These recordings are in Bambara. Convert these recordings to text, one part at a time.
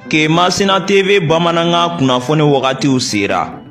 Kemasina TV bamanankan kunnafoni wagatiw sera.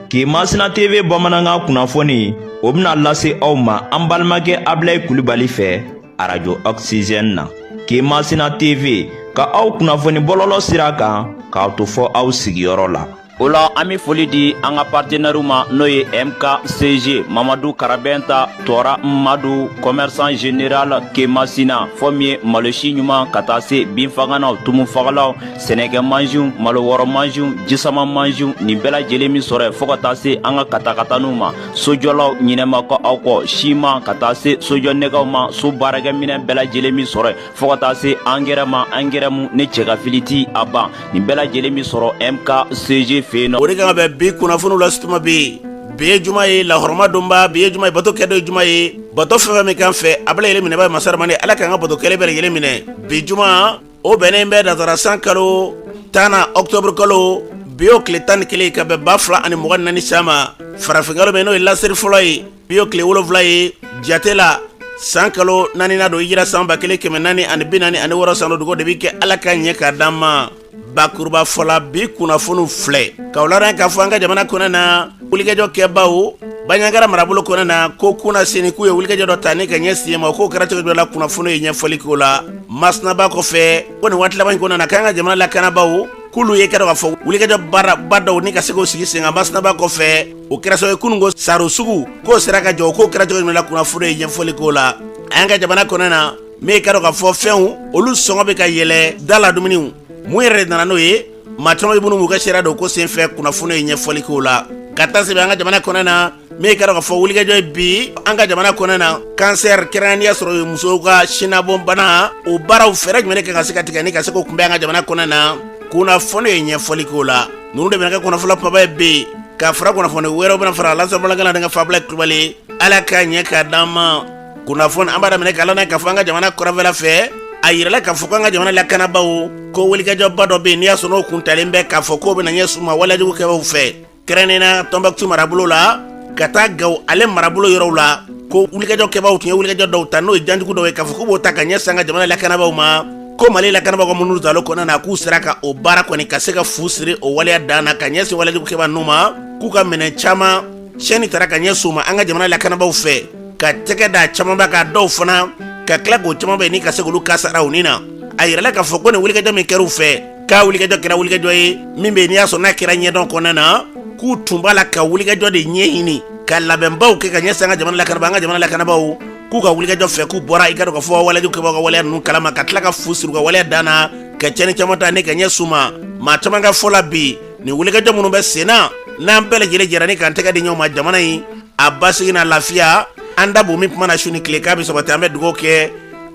Kemasina TV bamanankan kunnafoni o bɛna lase aw ma an balimakɛ Abilayi Kulibali fɛ arajo Oxygène na. Kemasina TV ka aw kunnafoni bɔlɔlɔ sira kan k'aw to fɔ aw sigiyɔrɔ la. O la an bɛ foli di an ka partenaires ma n'o ye MKCG Mamadu Karabɛnta Tɔra Madu commerçant général Kemasina fɔ min ye malosi ɲuman ka taa se binfaganaw tumufagalaw sɛnɛkɛ mansinw malo wɔrɔ mansinw jisama mansinw nin bɛɛ lajɛlen min sɔrɔ yen fo ka taa se an ka katakataniw ma sojɔlaw ɲinɛma kɔ aw kɔ siman ka taa se sojɔ nɛgɛw ma so baarakɛminɛn bɛɛ lajɛlen min sɔrɔ yen fo ka taa se angɛrɛ ma angɛrɛ mu ne cɛ ka fili ti a ban nin bɛɛ lajɛlen bɛ sɔrɔ MKCG fɛ yen nɔ. O de kan ka bɛn bi kunnafoniw la tuma bi bi ye juma ye lahɔrɔma donba bi ye juma ye bato kɛ don ye juma ye bato fɛn fɛn min k'an fɛ a bɛɛ lajɛlen minɛba ye masa ramani ala k'an ka bato kɛlen bɛɛ lajɛlen minɛ bi juma o bɛnnen bɛ nansara san kalo tan na octobre kalo bi y'o tile 11 ka bɛn 2024 san ma farafinkalo min n'o ye laseri fɔlɔ ye bi y'o tile 7 ye jate la san kalo naaninan don hijira san 1446 san dugu de bɛ kɛ ala ka ɲɛ k'a d'an ma bakuruba fɔla bi kunnafoniw filɛ k'aw ladɔn k'a fɔ an ka jamana kɔnɔ na wulikajɔ kɛbaw Banjagara marabolo kɔnɔ na ko kunasini k'u ye wulikajɔ dɔ ta ni ka ɲɛsin yen ma k'o kɛra cogo jumɛn la kunnafoni ye ɲɛfɔli k'o la Masinaba kɔfɛ ko nin waati laban in kɔnɔ na k'an ka jamana lakanabaaw k'olu ye kɛra k'a fɔ wulikajɔ baaraba dɔw ni ka se k'o sigi sen kan Masinaba kɔfɛ o kɛra sababu ye kunun ko saro sugu k'o sera ka jɔ k'o kɛra cogo jumɛn la kunnafoni ye ɲɛfɔli k'o la an ka jamana kɔnɔ na min ye k'a dɔn k'a fɔ fɛnw olu sɔngɔ bɛ ka yɛlɛ da la dumuniw mun yɛrɛ de nana n'o ye maa caman bɛ minnu b'u ka sariya don ko senfɛ kunnafoni ye ɲɛfɔli k'o la ka taa sɛbɛn an ka jamana kɔnɔ na min ye k'a dɔn k'a fɔ wulikajɔ ye bi an ka jamana kɔnɔ na kansɛri kɛrɛnkɛrɛnnenya sɔrɔ musow ka sinabɔn bana o baaraw fɛɛrɛ jumɛn kan ka se ka tigɛ ni ka se k'o kunbɛn an ka jamana kɔnɔ na kunnafoni ye ɲɛfɔli k'o la ninnu de bɛna kɛ kunnafoni kumaba ye bi ka fara kunnafoni wɛrɛw bɛna fara lansabalankala ni ka fabila kulubali ala ka ɲɛ k'a d'an ma kunnafoni an b'a daminɛ k'a ladɔn k'a fɔ an ka jamana kɔrɔnfɛla fɛ a yirala k'a fɔ ko an ka jamana lakanabaaw ko wulikajɔba dɔ bɛ yen n'i y'a sɔrɔ n'o kuntalen bɛ k'a fɔ k'o bɛna ɲɛsin u ma waleyajugu kɛbaaw fɛ kɛrɛnkɛrɛnnenya na Tɔnbukutu marabolo la ka taa Gawo ale marabolo yɔrɔw la ko wulikajɔ kɛbaaw tun ye wulikajɔ dɔw ta n'o ye janjugu dɔw ye k'a fɔ k'u b'o ta ka ɲɛsin an ka jamana lakanabaaw ma ko Mali lakanabaaw ka munumunu salo kɔnɔna na k'u sera ka o baara kɔni ka se ka fu siri o waleya dan na ka ɲɛsin walejugu kɛbaa ninnu ma k'u ka minɛn caman tiɲɛni taara ka ɲɛsin u ma an ka jamana lakanabaaw fɛ ka tɛgɛ da camanba kan dɔw fana ka tila k'o caman bɛ ni ka se k'olu kasara u ni na a yirala k'a fɔ ko nin wulikajɔ min kɛra u fɛ k'a wulikajɔ kɛra wulikajɔ ye min bɛ n'i y'a sɔrɔ n'a kɛra ɲɛdɔn kɔnɔna na k'u tun b'a la ka wulikajɔ de ɲɛɲini ka labɛnbaw kɛ ka ɲɛsin an ka jamana lakanabaaw an ka jamana lakanabaaw k'u ka wulikajɔ fɛ k'u bɔra i ka dɔn k'a fɔ walejugu kɛbaaw ka waleya ninnu kalama ka tila ka fu siri u ka waleya dan na ka tiɲɛni caman ta ni ka ɲɛsin u ma maa caman ka fɔ la bi nin wulikajɔ minnu bɛ sen na n'an bɛɛ lajɛlen jɛra ni k'an tɛgɛ di ɲɔgɔn ma jamana in a basigi n'a lafiya an da b'o min kuma na su ni tile k'a bɛ sabati an bɛ dugawu kɛ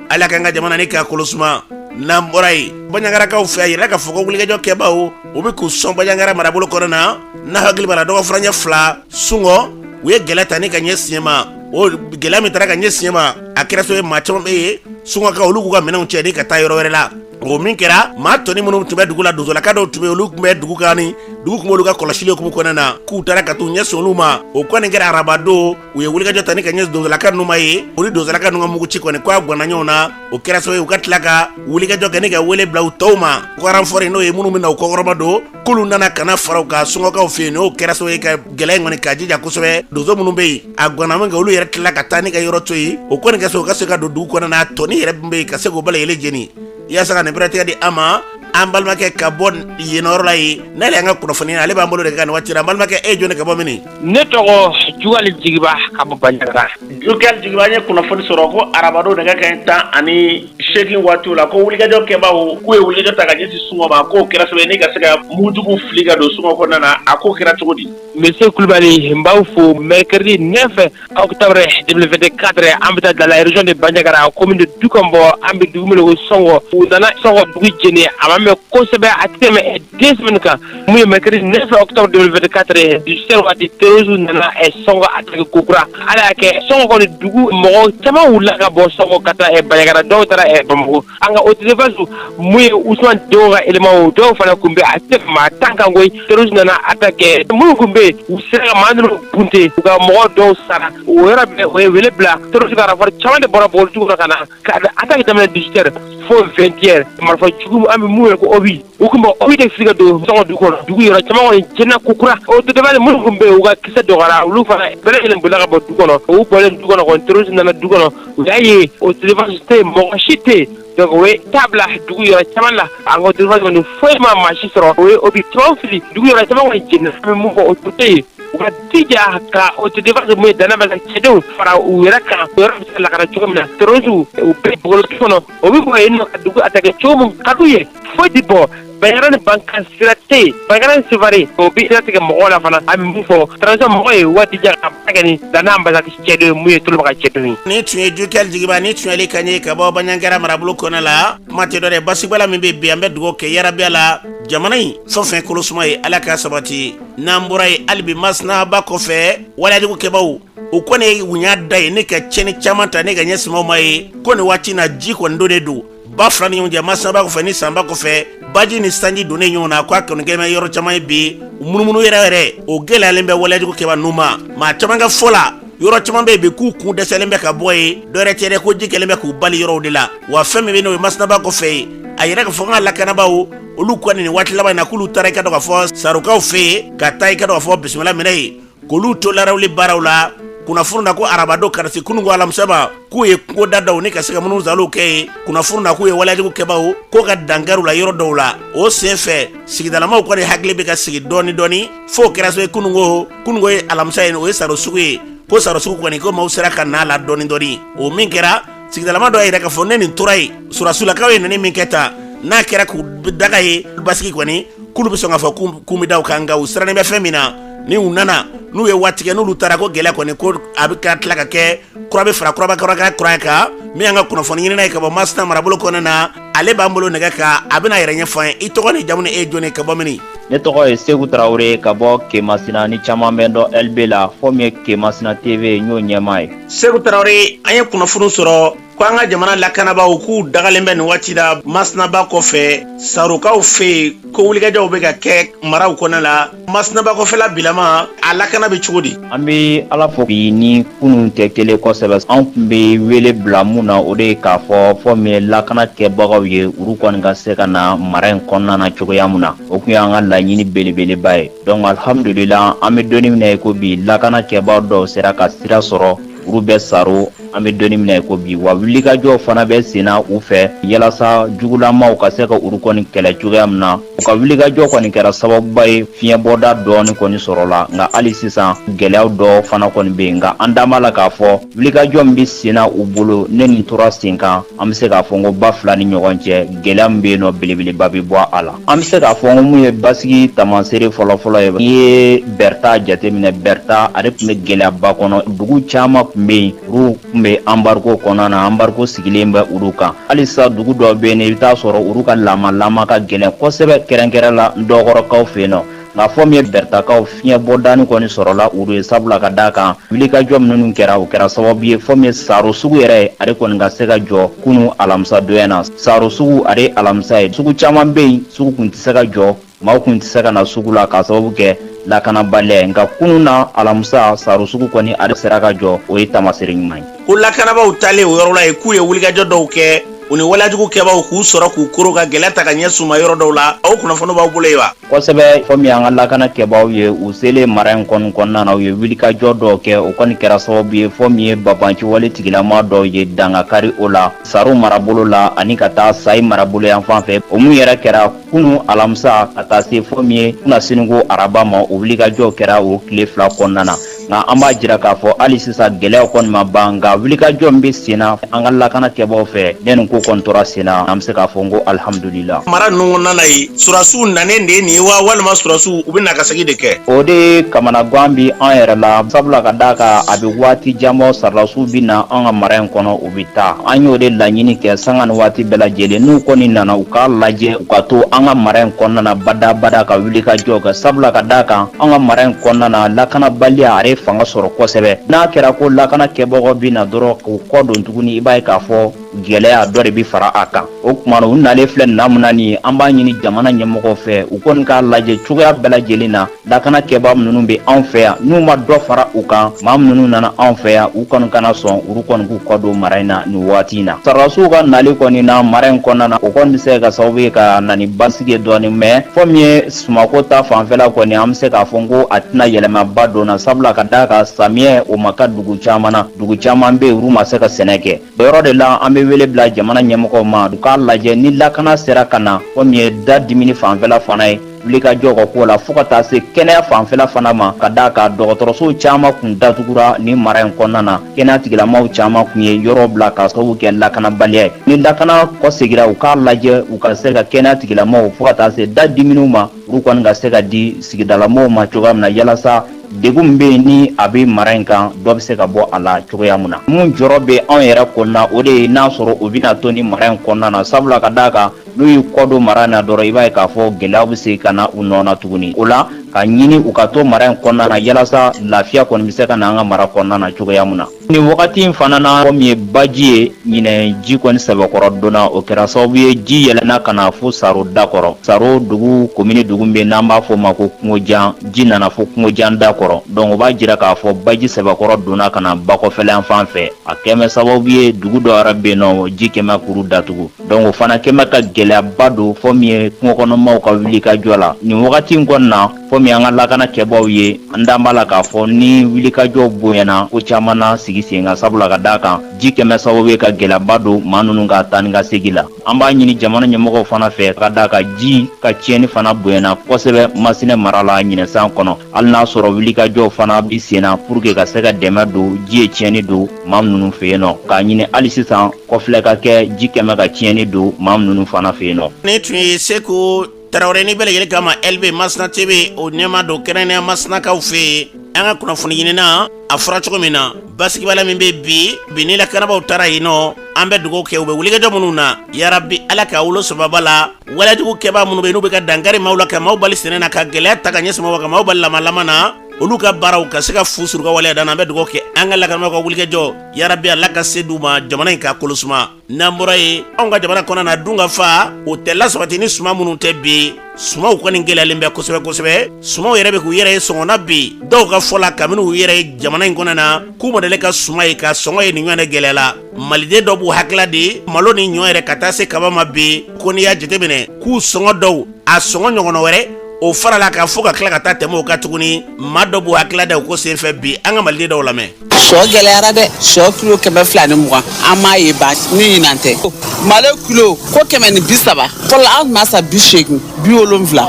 ala k'an ka jamana ni k'a kolo suma n'an bɔra yen Banjagarakaw fɛ a yirala k'a fɔ ko wulikajɔ kɛbaaw u bɛ k'u sɔn Banjagara marabolo kɔnɔ na n'a hakili b'a la dɔgɔ furancɛ 2 sungɔ u ye gɛlɛya ta ni ka ɲɛsin ma o gɛlɛya min taara ka ɲɛsin ma a kɛra sababu ye maa caman bɛ yen sungɔkaw olu k'u ka minɛnw cɛ ni ka taa yɔrɔ wɛrɛ la o min kɛra maa tɔnin minnu tun bɛ dugu la donsolaka dɔw tun bɛ olu tun bɛ dugu kan ni dugu tun b'olu ka kɔlɔsili hukumu kɔnɔna na k'u taara ka t'u ɲɛsin olu ma o kɔni kɛra arabadon u ye wulikajɔ ta ni ka ɲɛsin donsolaka ninnu ma ye olu donsolaka ninnu ka muguci kɔni ko a ganna ɲɔgɔn na o kɛra sababu ye u ka tila ka wulikajɔ kɛ ni ka wele bila u tɔw ma ko renfort n'o ye minnu bɛ na u kɔkɔrɔma don k'olu nana ka na fara u kan sungɔkaw fɛ yen n'o kɛra sababu ye ka gɛlɛya in kɔni k'a jija kosɛbɛ donso minnu bɛ yen a ganna min kɛ olu yɛrɛ tila ka taa ni ka yɔrɔ to yen o kɔni kɛ sababu u ka se ka don dugu kɔnɔ n'a tɔnin yɛrɛ min bɛ yen ka se k'o bɛɛ lajɛlen jeni yaasa ka nin pɛrɛtigɛ di an ma an balimakɛ ka bɔ yen yɔrɔ la yen n'ale y'an ka kunnafoni ale b'an bolo de kan nin waati la an balimakɛ e ye jɔn ye ka bɔ min ne tɔgɔ Jugali Jigiba ka bɔ Banjagara Jugali Jigiba an ye kunnafoni sɔrɔ ko arabadon nɛgɛ kanɲɛ 18 waati la ko wulikajɔ kɛbaaw k'u ye wulikajɔ ta ka ɲɛsin Sungɔ ma k'o kɛra sababu ye ni ka se ka mugujugu fili ka don Sungɔ kɔnɔna na a ko kɛra cogo di Monsieur Kulubali n b'aw fo mercredi 9 octobre 2024 an bɛ taa dans la région de Bandiagara commune de Doukambo an bɛ dugu min ko Sɔngɔ u nana Sɔngɔ dugu jeni a ma mɛn kosɛbɛ a tɛ tɛmɛ 2 semaines kan mun ye mercredi 9 octobre 2024 18 heures waati terroristes nana Sɔngɔ attaquer kokura Ala y'a kɛ Sɔngɔ kɔni dugu mɔgɔ caman wulila ka bɔ Sɔngɔ ka taa Bandiagara dɔw taara Bamakɔ an ka autodéfense mun ye Usumani Diko ka élément dɔw fana tun bɛ a tɛ maa 10 kan koyi terroristes nana attaquer minnu tun bɛ yen u sera ka maa ninnu bunte u ka mɔgɔ dɔw sara o yɔrɔ bɛɛ o ye wele bila terroristes ka renfort caman de bɔra Bɔgɔdugu la ka na ka attaque daminɛ 18 heures fo 20 heures marifa jugu an bɛ mun wele ko obus. U tun bɛ obus de fili ka don Sɔngɔ dugu kɔnɔ, dugu yɔrɔ caman kɔni tiɲɛna kokura autodéfense minnu tun bɛ yen, u ka kisɛ dɔgɔyara, olu fana bɛɛ lajɛlen bolila ka bɔ du kɔnɔ. U bɔlen du kɔnɔ kɔni, terroriste nana du kɔnɔ, u y'a ye autodéfense tɛ yen, mɔgɔ si tɛ yen. Donc u ye ta bila dugu yɔrɔ caman la. An ka autodéfense kɔni foyi ma maa si sɔrɔ. U ye obus caman fili, dugu yɔrɔ caman kɔni jenina. An bɛ mun fɔ autorité ye, u ka jija ka autodéfense mun ye Dana cɛdenw fara u yɛrɛ kan, yɔrɔ bɛ se ka lakana cogo min na. Terroriste u bɛ bugɔli kɔnɔ, o bɛ bɔ yen nɔ ka dugu attaquer cogo min ka d'u ye, foyi tɛ bɔ. Bandiagara ni Bankan sira tɛ yen, Bandiagara ni Sevare, o bɛ sira tigɛ mɔgɔw la fana. An bɛ mun fɔ transition mɔgɔw ye, waati jan ka baara kɛ ni Dana Ambassade cɛdenw ye, mun ye Toloba ka cɛdenw ye. Nin tun ye Dukɛli Jigiba, ni tun ye kan ye ka bɔ Bandiagara marabolo kɔnɔ la. Kuma tɛ dɔ dɛ, basigibala min bɛ bi, an bɛ dugawu kɛ yarabiya la, jamana in fɛn fɛn kolosuma ye, Ala ka sabati. N'an bɔra yen, hali bi Masinaba kɔfɛ, waleyajugu kɛbaw u kɔni u y'a da ye ne ka tiɲɛni caman ta ne ka ɲɛsin maaw ma ye ko nin waati na ji kɔni donnen don ba fila ni ɲɔgɔn cɛ, Masinaba kɔfɛ ni Sanba kɔfɛ, baji ni sanji donnen ɲɔgɔn na, k'a kɔni kɛmɛ yɔrɔ caman ye bi munumunu yɛrɛ yɛrɛ, o gɛlɛyalen bɛ waleyajugu kɛba ninnu ma. Maa caman ka fɔ la, yɔrɔ caman bɛ yen bi k'u kun dɛsɛlen bɛ ka bɔ yen, dɔwɛrɛ tɛ dɛ, ko ji kɛlen bɛ k'u bali yɔrɔw de la. Wa fɛn min bɛ n'o ye Masinaba kɔfɛ ye, a yɛrɛ ka fɔ n ka lakanabaaw olu kɔni nin waati laban in na, k'olu taara i ka dɔn ka fɔ Sarokaw fɛ yen, ka taa i ka dɔn ka fɔ bisimila minɛ yen, k'olu to larawuli baaraw la. Kunnafoni na ko arabadon ka se kununko alamisa ma, k'u ye kungoda dɔw ni ka se ka minnu zaliw kɛ yen. Kunnafoni na k'u ye waleyajugu kɛbaw ko ka dankari u la yɔrɔ dɔw la. O sen fɛ, sigidalamaw kɔni hakili bɛ ka sigi dɔɔni dɔɔni, f'o kɛra so ye kununko. Kununko ye alamisa ye, o ye Saro sugu ye, ko Saro sugu kɔni ko maaw sera ka na la dɔɔni dɔɔni. O min kɛra, sigidalama dɔ yɛrɛ ka fɔ ne nin tora yen, sɔrɔdasilakaw ye nani min kɛ tan, n'a kɛra k'u daga ye basigi kɔni, k'olu bɛ sɔn k'a fɔ k'u bɛ da u kan. Nka u sirannen bɛ fɛn min na, ni u nana n'u ye waati kɛ, n'olu taara, ko gɛlɛya kɔni ko a bɛ ka tila ka kɛ kura bɛ fara kuraba kura kura kan. Min y'an ka kunnafoni ɲinina ye ka bɔ Masina marabolo kɔnɔna na, ale b'an bolo nɛgɛ kan, a bɛna yɛrɛ ɲɛfɔ an ye. I tɔgɔ ni jamu ni e ye jɔn ye, ka bɔ min? Ne tɔgɔ ye Segu Tarawele, ka bɔ Kemasina, ni caman bɛ dɔn LB la, fɔ min ye Kemasina TV, n y'o ɲɛmaa ye. Segu Tarawele, an ye kunnafoni sɔrɔ ko an ka jamana lakanabaaw k'u dagalen bɛ nin waati la Masinaba kɔfɛ Sarokaw fɛ yen, ko wulikajɔw bɛ ka kɛ maraw kɔnɔ la. Masinaba kɔfɛla bilama, a lakana bɛ cogo di? An bɛ Ala fo bi ni kunun tɛ kelen kosɛbɛ. An tun bɛ wele bila mun na, o de ye k'a fɔ fɔ min ye lakana kɛbagaw ye, olu kɔni ka se ka na mara in kɔnɔna na cogoya min na, o tun y'an ka laɲini belebeleba ye. Donc alhamdulila, an bɛ don min na i ko bi, lakana kɛbaa dɔw sera ka sira sɔrɔ, olu bɛ Saro an bɛ don min na i ko bi. Wa wulikajɔw fana bɛ senna u fɛ yalasa jugulamaw ka se ka olu kɔni kɛlɛ cogoya min na. U ka wulikajɔ kɔni kɛra sababuba ye, fiɲɛbɔda dɔɔni kɔni sɔrɔla, nka hali sisan gɛlɛya dɔw fana kɔni bɛ yen. Nka an da b'a la k'a fɔ wulikajɔ min bɛ senna u bolo, ne nin tora sen kan, an bɛ se k'a fɔ n ko ba fila ni ɲɔgɔn cɛ gɛlɛya min bɛ yen nɔ, belebeleba bɛ bɔ a la. An bɛ se k'a fɔ n ko mun ye basigi taamasere fɔlɔfɔlɔ ye, n'i ye Bɛrita jateminɛ, Bɛrita ale tun bɛ gɛlɛyaba kɔnɔ. Dugu caman tun bɛ yen, olu tun bɛ embargo kɔnɔna na, embargo sigilen bɛ olu kan. Halisa dugu dɔw bɛ yen, i bɛ taa sɔrɔ olu ka lamalama ka gɛlɛn kosɛbɛ, kɛrɛnkɛrɛn la Dɔgɔkɔrɔkaw fɛ yen nɔ. Nka fɔ min ye Bɛrɛtakaw, fiɲɛ bɔdani kɔni sɔrɔla olu ye, sabula ka d'a kan wulikajɔ minnu kɛra, o kɛra sababu ye fɔ min ye Saro sugu yɛrɛ ye, ale kɔni ka se ka jɔ kunu alamisa donya na. Saro sugu, ale ye alamisa ye, sugu caman bɛ yen, sugu kun tɛ se ka jɔ, maaw kun tɛ se ka na sugu la k'a sababu kɛ lakanabaliya ye. Nka kunu na alamisa, Saro sugu kɔni ale sera ka jɔ, o ye taamasere ɲuman ye. Ko lakanabaaw taalen o yɔrɔ la yen, k'u ye wulikajɔ dɔw kɛ u ni waleyajugu kɛbaaw, k'u sɔrɔ k'u koro ka gɛlɛya ta ka ɲɛsin u ma yɔrɔ dɔw la. O kunnafoni b'aw bolo yen wa? Kosɛbɛ. Fɔ min y'an ka lakana kɛbaaw ye, u selen mara in kɔni kɔnɔna na, u ye wulikajɔ dɔw kɛ, o kɔni kɛra sababu ye fɔ min ye banbaanci wale tigilama dɔw ye dankari o la Saro marabolo la ani ka taa Sayi marabolo yan fan fɛ. O mun yɛrɛ kɛra kunu alamisa ka taa se fɔ min ye kunasini ko araba ma, o wulikajɔ kɛra o tile 2 kɔnɔna na. Nka an b'a jira k'a fɔ hali sisan gɛlɛyaw kɔni ma ban, nka wulikajɔ min bɛ sen na an ka lakana kɛbaaw fɛ, ne nin ko kɔni tora sen na, an bɛ se k'a fɔ n ko alihamudulila. Mara ninnu kɔnɔna na yen, sɔrɔdasiw nanen de ye nin ye wa, walima sɔrɔdasiw u bɛ na ka segin de kɛ? O de kamanagan bɛ an yɛrɛ la, sabula ka d'a kan a bɛ waati jan bɔ, sɔrɔdasiw bɛ na an ka mara in kɔnɔ, u bɛ taa. An y'o de laɲini kɛ sanga ni waati bɛɛ lajɛlen, n'u kɔni nana, u k'a lajɛ u ka to an ka mara in kɔnɔna na badabada ka wulikajɔ kɛ, sabula ka d'a kan an ka mara in kɔnɔna na, lakanabaliya a ye fanga sɔrɔ kosɛbɛ. N'a kɛra ko lakana kɛbagaw bɛ na dɔrɔn k'u kɔ don tuguni, i b'a ye k'a fɔ Gɛlɛya dɔ de bɛ fara a kan. O tuma na, u nalen filɛ na mun na nin ye, an b'a ɲini jamana ɲɛmɔgɔw fɛ, u kɔni k'a lajɛ cogoya bɛɛ lajɛlen na, lakana kɛbaa minnu bɛ anw fɛ yan, n'u ma dɔ fara u kan, maa minnu nana anw fɛ yan, u kɔni kana sɔn olu kɔni k'u kɔ don mara in na nin waati in na. Sɔrɔdasiw ka nali kɔni na mara in kɔnɔna na, o kɔni bɛ se ka sababu ye ka na ni basigi ye dɔɔnin, mais fɔ min ye sumako ta fanfɛla kɔni, an bɛ se k'a fɔ ko a tɛna yɛlɛmaba don na, sabula ka d'a kan samiyɛ o ma ka dugu caman na, dugu caman bɛ yen, olu ma se ka sɛnɛ kɛ. O yɔrɔ de la, an bɛ wele bila jamana ɲɛmɔgɔw ma, u k'a lajɛ ni lakana sera ka na, fɔ min ye da dimini fanfɛla fana ye, wulikajɔ ka ko la, fo ka taa se kɛnɛya fanfɛla fana ma, ka d'a kan dɔgɔtɔrɔso caman kun datugura ni mara in kɔnɔna na. Kɛnɛya tigilamaw caman kun ye yɔrɔ bila ka sababu kɛ lakanabaliya ye. Ni lakana kɔsegira, u k'a lajɛ u ka se ka kɛnɛya tigilamaw, fo ka taa se da diminiw ma, olu kɔni ka se ka di sigidalamɔgɔw ma cogoya min na, yalasa degun min bɛ yen ni a bɛ mara in kan, dɔ bɛ se ka bɔ a la cogoya min na. Mun jɔrɔ bɛ anw yɛrɛ kɔnɔna, o de ye n'a sɔrɔ u bɛna to ni mara in kɔnɔna na, sabula ka d'a kan n'u y'u kɔ don mara in na dɔrɔn, i b'a ye k'a fɔ gɛlɛyaw bɛ se ka na u nɔ na tuguni. O la, ka ɲini u ka to mara in kɔnɔna na, yalasa lafiya kɔni bɛ se ka na an ka mara kɔnɔna na cogoya min na. Nin wagati in fana na, min ye baji ye, ɲinɛ ji kɔni sɛbɛkɔrɔ donna, o kɛra sababu ye ji yɛlɛnna ka na fo Saro da kɔrɔ. Saro dugu komini dugu bɛ n'an b'a fɔ o ma ko Kungojan, ji nana fo Kungojan da kɔrɔ. Donc o b'a jira k'a fɔ baji sɛbɛkɔrɔ donna ka na bakɔfɛla fan fɛ. A kɛmɛ sababu ye dugu dɔ yɛrɛ bɛ yen nɔ, ji kɛmɛ kuru datugu. Donc o fana kɛmɛ ka gɛlɛyaba don fɔ min ye kungokɔnɔmaw ka wuli ka jɔ la nin wagati in kɔni na. Fɔ min an ka lakana kɛbaw ye, an dan b'a la k'a fɔ ni wulikajɔ bonyana, ko caman na sigi sen kan, sabula ka d'a kan ji kɛmɛ sababu ye ka gɛlɛyaba don maa ninnu ka taa ni ka segin la. An b'a ɲini jamana ɲɛmɔgɔw fana fɛ, ka d'a kan ji ka tiɲɛni fana bonyana kosɛbɛ Masina mara la ɲinɛsan kɔnɔ, hali n'a sɔrɔ wulikajɔw fana bi sen na pour que ka se ka dɛmɛ don ji ye tiɲɛni don maa minnu fɛ yen nɔ, k'a ɲini hali sisan kɔfilɛ ka kɛ ji kɛmɛ ka tiɲɛni don maa minnu fana fɛ yen nɔ. Ne tun ye Seko Tarawele ni bɛɛ lajɛlen kama LB Masina TV, o ɲɛmaa don kɛrɛnkɛrɛnnenya Masinakaw fɛ yen. An ka kunnafoni ɲinina a fɔra cogo min na, basigibaliya min bɛ bi bi ni lakanabaaw taara yen nɔ, an bɛ dugawu kɛ u bɛ wulikajɔ minnu na, yarabi Ala k'a wolo sababa la. Walejugu kɛbaa minnu bɛ yen, n'u bɛ ka dankari maaw la, ka maaw bali sɛnɛ na, ka gɛlɛya ta ka ɲɛsin maaw ma, ka maaw bali lamalama na, olu ka baaraw ka se ka fu sɔrɔ u ka waleya dan na. An bɛ dugawu kɛ an ka lakanabaaw ka wulikajɔ, yarabi Ala ka se d'u ma, jamana in ka kolo suma. N'an bɔra yen, anw ka jamana kɔnɔna na, dun ka fa o tɛ lasabati ni suman minnu tɛ bi, sumanw kɔni gɛlɛyalen bɛ kosɛbɛ kosɛbɛ. Sumanw yɛrɛ bɛ k'u yɛrɛ ye sɔngɔ na bi. Dɔw ka fɔ la, kabini u yɛrɛ ye jamana in kɔnɔna na, k'u ma deli ka suman ye ka sɔngɔ ye nin ɲɔgɔn gɛlɛya la. Maliden dɔw b'u hakilila di malo ni ɲɔ yɛrɛ ka taa se kaba ma bi, ko n'i y'a jateminɛ k'u sɔngɔ dɔw a sɔngɔ ɲɔgɔnna wɛrɛ o farala kan, fo ka tila ka taa tɛmɛ o kan tuguni. Maa dɔ b'u hakilila da o ko senfɛ bi. An ka maliden dɔw lamɛn. Sɔ gɛlɛyara dɛ. Sɔ kilo 220, an m'a ye ba ni ɲinan tɛ. Malo kilo ko 130. Fɔlɔ an tun b'a san 80, 70,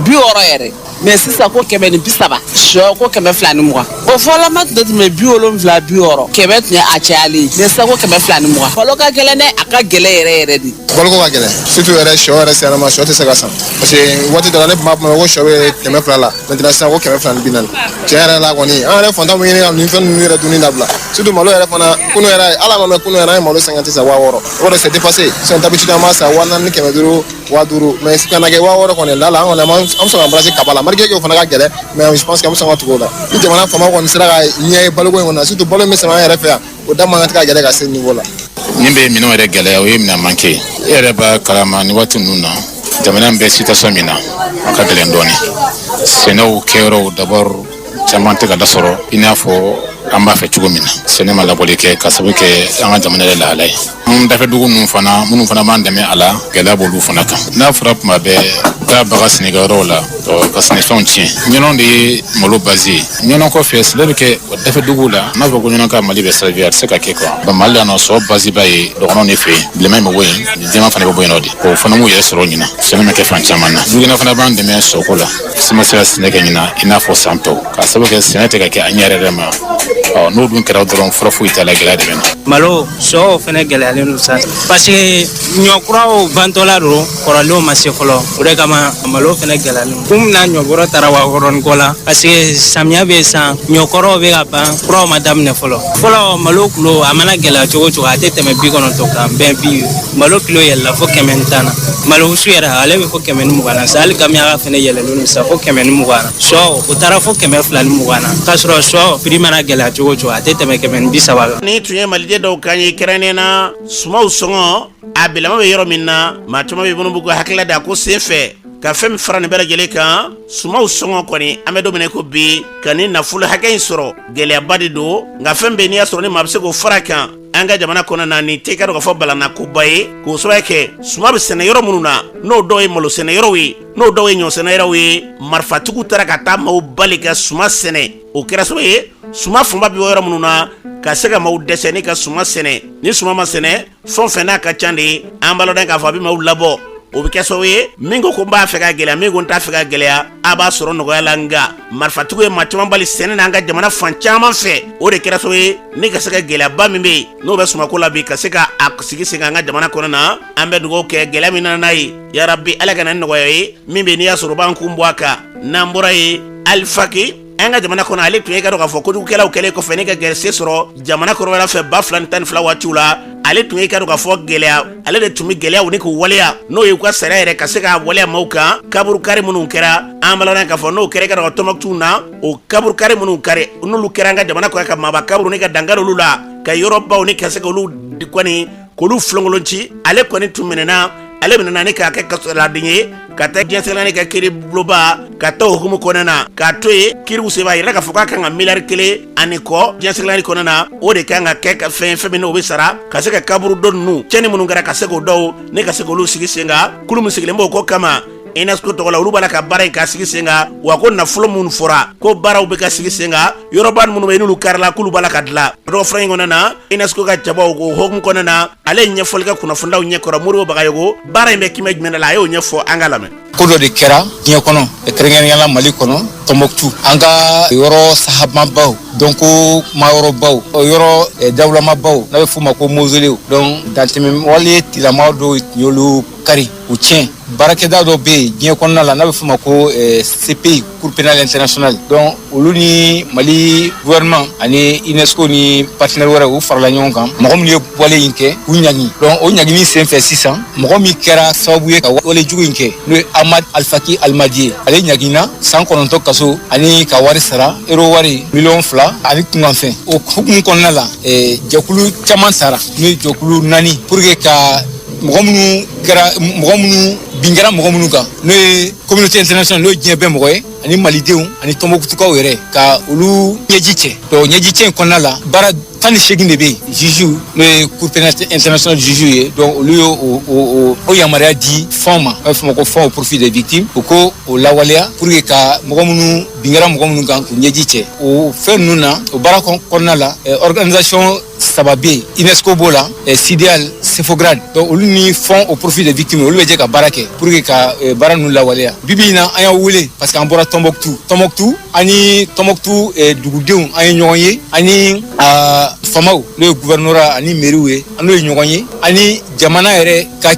60 yɛrɛ, mais sisan ko 130. Sɔ ko 220. O fɔlɔma tun tɛ tɛmɛ 70, 60, 100 tun ye a cayalen ye, mais sisan ko 220. Balo ka gɛlɛn dɛ, a ka gɛlɛn yɛrɛ yɛrɛ de. Baloko ka gɛlɛn, surtout yɛrɛ sɔ yɛrɛ sisan ma, sɔ tɛ se ka san, parce que waati dɔ la ne tun b'a kuma ko sɔ bɛ 200 la, maintenant sisan ko 240. Tiɲɛ yɛrɛ la kɔni, an yɛrɛ fantan bɛ ɲini ka nin fɛn ninnu yɛrɛ dunni dabila, surtout malo yɛrɛ fana. Kunu yɛrɛ, ala ma mɛn, kunu yɛrɛ an ye malo 50 san 6000. O kɔrɔ c'est dépassé. Sinon d'habitude an b'a san 4500, 5000, mais ka na kɛ 6000 kɔni la la, an kɔni an bɛ sɔn ka embrasser kaba la, malgré que o fana ka gɛlɛn, mais je pense que an bɛ sɔn ka tugu o la. Ni jamana faamaw kɔni sera ka ɲɛ ye baloko in kɔnɔ, surtout balo min bɛ sɛnɛ an yɛrɛ fɛ yan, o da man kan tɛ ka gɛlɛn ka se niveau la. Min bɛ minɛnw yɛrɛ gɛlɛya, o ye minɛn manque ye. E yɛrɛ b'a kalama, ni waati ninnu na, jamana in bɛ situation min na, a ka gɛlɛn dɔɔnin. Sɛnɛw kɛyɔrɔw d'abord, caman tɛ ka lasɔrɔ i n'a fɔ an b'a fɛ cogo min na. Sɛnɛ ma labɔli kɛ ka sababu kɛ an ka jamana yɛrɛ lahala ye. An dafɛ dugu ninnu fana, minnu fana b'an dɛmɛ a la, gɛlɛya b'olu fana kan. N'a fɔra tuma bɛɛ taa baga sɛnɛkɛyɔrɔw la ka sɛnɛfɛnw tiɲɛ, ɲɔnɔ de ye malo base ye. Ɲɔnɔ kɔfɛ, sɛnɛ bɛ kɛ dafɛ duguw la. N'a fɔ ko ɲɔnɔ ka Mali bɛ servir, a tɛ se ka kɛ quoi. Bon, Mali la nɔ, sɔ base ba ye dɔgɔnɔw de fɛ yen. Bilenman in bɛ bɔ yen, jɛman fana bɛ bɔ yen nɔ de. O fana m'u yɛrɛ sɔrɔ ɲinan, sɛnɛ ma kɛ fan caman na. Burukina fana b'an dɛmɛ sɔko la. Si ma se ka sɛnɛ kɛ ɲinan i n'a fɔ san tɔw, k'a sababu kɛ sɛnɛ tɛ ka kɛ a ɲɛ yɛrɛ yɛrɛ ma. Ɔ n'o dun kɛra dɔrɔn, fura foyi t'a la, gɛlɛya de bɛ na. Malo sɔ fɛnɛ gɛlɛyalen don sa, parce que ɲɔ kuraw bantɔla don, kɔrɔlenw ma se fɔlɔ. O de kama malo fɛnɛ gɛlɛyalen don. Kun min na ɲɔbɔrɔ taara 6000 ni kɔ la, parce que samiya bɛ san, ɲɔkɔrɔw bɛ ka ban, kuraw ma daminɛ fɔlɔ. Fɔlɔ malo kilo a mana gɛlɛya cogo o cogo, a tɛ tɛmɛ 90 kan. Bɛn bi malo kilo yɛlɛla fo 110 na. Malo wusu yɛrɛ, ale bɛ fo 120 na sa. Hali kamiyaga fɛnɛ yɛlɛlen don sa fo 120 na. Sɔ o taara fo 220 na, k'a sɔrɔ sɔ prix mana gɛlɛya. gɛlɛya cogo cogo, a tɛ tɛmɛ 130 kan. Nin tun ye maliden dɔw kan ye, kɛrɛnkɛrɛnnenya na sumaw sɔngɔ a bilama bɛ yɔrɔ min na. Maa caman bɛ minnu b'u ka hakilila da ko sen fɛ ka fɛn min fara nin bɛɛ lajɛlen kan, sumaw sɔngɔ kɔni, an bɛ don min na ko bi, ka ni nafolo hakɛ in sɔrɔ, gɛlɛyaba de don. Nka fɛn bɛ n'i y'a sɔrɔ ni maa bɛ se k'o fara kan an ka jamana kɔnɔ na, nin tɛ ka dɔn k'a fɔ balanakoba ye, k'o sababu kɛ suma bɛ sɛnɛ yɔrɔ minnu na, n'o dɔw ye malo sɛnɛ yɔrɔw ye, n'o dɔw ye ɲɔ sɛnɛ yɔrɔw ye, marifatigiw taara ka taa maaw bali ka suma sɛnɛ. O kɛra sababu ye suma fanba bɛ bɔ yɔrɔ minnu na, ka se ka maaw dɛsɛ ni ka suma sɛnɛ. Ni suma ma sɛnɛ, fɛn o fɛn n'a ka ca de, an b'a lɔn k'a fɔ a bɛ maaw labɔ. O bɛ kɛ sababu ye, min ko ko n b'a fɛ ka gɛlɛya, min ko n t'a fɛ ka gɛlɛya, a b'a sɔrɔ nɔgɔya la. Nka marifatigiw ye maa caman bali sɛnɛ na an ka jamana fan caman fɛ. O de kɛra sababu ye ni ka se ka gɛlɛyaba min bɛ yen, n'o bɛ sumako la bi, ka se ka a sigi sen kan an ka jamana kɔnɔ na. An bɛ dugawu kɛ, gɛlɛya min nana n'a ye, yarabi Ala ka na ni nɔgɔya ye min bɛ n'i y'a sɔrɔ o b'an kun bɔ a kan. N'an bɔra yen, Alifaki, an ka jamana kɔnɔ, ale tun ye ka dɔn k'a fɔ kojugukɛlaw kɛlen kɔfɛ ne ka gɛrɛsɛ sɔrɔ jamana kɔrɔbara fɛ 2012 waatiw la, ale tun ye ka dɔn k'a fɔ gɛlɛya, ale de tun bɛ gɛlɛyaw ni k'u waleya, n'o ye u ka sariya yɛrɛ ka se ka waleya maaw kan. Kaburu kari minnu kɛra, an b'a k'a fɔ n'o kɛra ka dɔn Tɔnbukutu na, o kaburu kari minnu kari, n'olu kɛra an ka jamana kɔnɔ, ka maaba kaburu ni ka dankari olu la, ka yɔrɔbaw ni ka se k'olu kɔni k'olu filankolon ci, ale kɔni tun minɛna. Ale minɛna ni k'a kɛ kasoladen ye ka taa diɲɛ seleke ka kiiri bulonba ka taa o hukumu kɔnɔna na, k'a to yen kiiriw senfɛ, a yɛrɛ k'a fɔ k'a kan ka miliyari 1 ni kɔ diɲɛ seleke kɔnɔna na, o de kan ka kɛ ka fɛn min n'o bɛ sara ka se ka kaburu dɔ ninnu cɛnni minnu kɛra, ka se k'o dɔw ne ka se k'olu sigi sen kan. Kulu min sigilen b'o ko kama UNESCO tɔgɔ la, olu b'a la ka baara in ka sigi sen kan. Wa ko nafolo minnu fɔra ko baaraw bɛ ka sigi sen kan, yɔrɔba minnu bɛ yen n'olu karila, k'olu b'a la ka dilan. Dɔgɔ fura in kɔnɔna na, UNESCO ka jabaw o hukumu kɔnɔna na, ale ye ɲɛfɔli kɛ kunnafonidaw ɲɛkɔrɔ. Moribo Bagayogo, baara in bɛ kimɛ jumɛn la, a y'o ɲɛfɔ, an ka lamɛn. Ko dɔ de kɛra diɲɛ kɔnɔ, kɛrɛnkɛrɛnnenya la Mali kɔnɔ, Tɔnbɔkutu, an ka yɔrɔ sahababaw, dɔnko mayɔrɔbaw, yɔrɔ dawulamabaw n'a bɛ f'o ma ko mausolée. Donc dantɛmɛ wale tigilama dɔw tun y'olu kari u tiɲɛ. Baarakɛda dɔ bɛ yen diɲɛ kɔnɔna la n'a bɛ f'o ma ko CPI, Cour pénale internationale. Donc olu ni Mali gouvernement ani UNESCO ni partenaire wɛrɛ, u farala ɲɔgɔn kan, mɔgɔ minnu ye wale in kɛ, k'u ɲangi. Donc o ɲangini sen fɛ sisan, mɔgɔ min kɛra sababu ye ka wale jugu in kɛ, n'o ye Ahmad Alfaki Almadi ye, ale ɲangina san 9 kaso ani ka wari sara, euro wari miliyɔn 2 ani kunkanfɛn. O hukumu kɔnɔna la, jɛkulu caman sara, n'o ye jɛkulu naani, pour que ka mɔgɔ minnu kɛra, mɔgɔ minnu bin kɛra mɔgɔ minnu kan, n'o ye communauté internationale, n'o ye diɲɛ bɛɛ mɔgɔ ye, ani malidenw ani tɔnbɔkutukaw yɛrɛ, ka olu ɲɛji cɛ. Donc ɲɛji cɛ in kɔnɔna la, baara 18 de bɛ yen. Juge, n'o ye Cour pénale internationale juge ye, donc olu ye o yamaruya di fonds ma, a bɛ f'o ma ko Fonds au profit des victimes, u ko o lawaleya pour que ka mɔgɔ minnu bin kɛra mɔgɔ minnu kan, k'u ɲɛji cɛ. O fɛn ninnu na, o baara kɔnɔna la, organisation saba bɛ yen: UNESCO b'o la, CIDEAL, CEFOGRAD. Donc olu ni Fonds au profit des victimes, olu bɛ jɛ ka baara kɛ pour que ka baara ninnu lawaleya. Bi bi in na, an y'aw wele parce que an bɔra Tɔnbɔkutu. Tɔnbɔkutu ani Tɔnbɔkutu dugudenw, an ye ɲɔgɔn ye, ani faamaw, n'o ye gouvernorat ani mairie ye, an n'o ye ɲɔgɔn ye, ani jamana yɛrɛ ka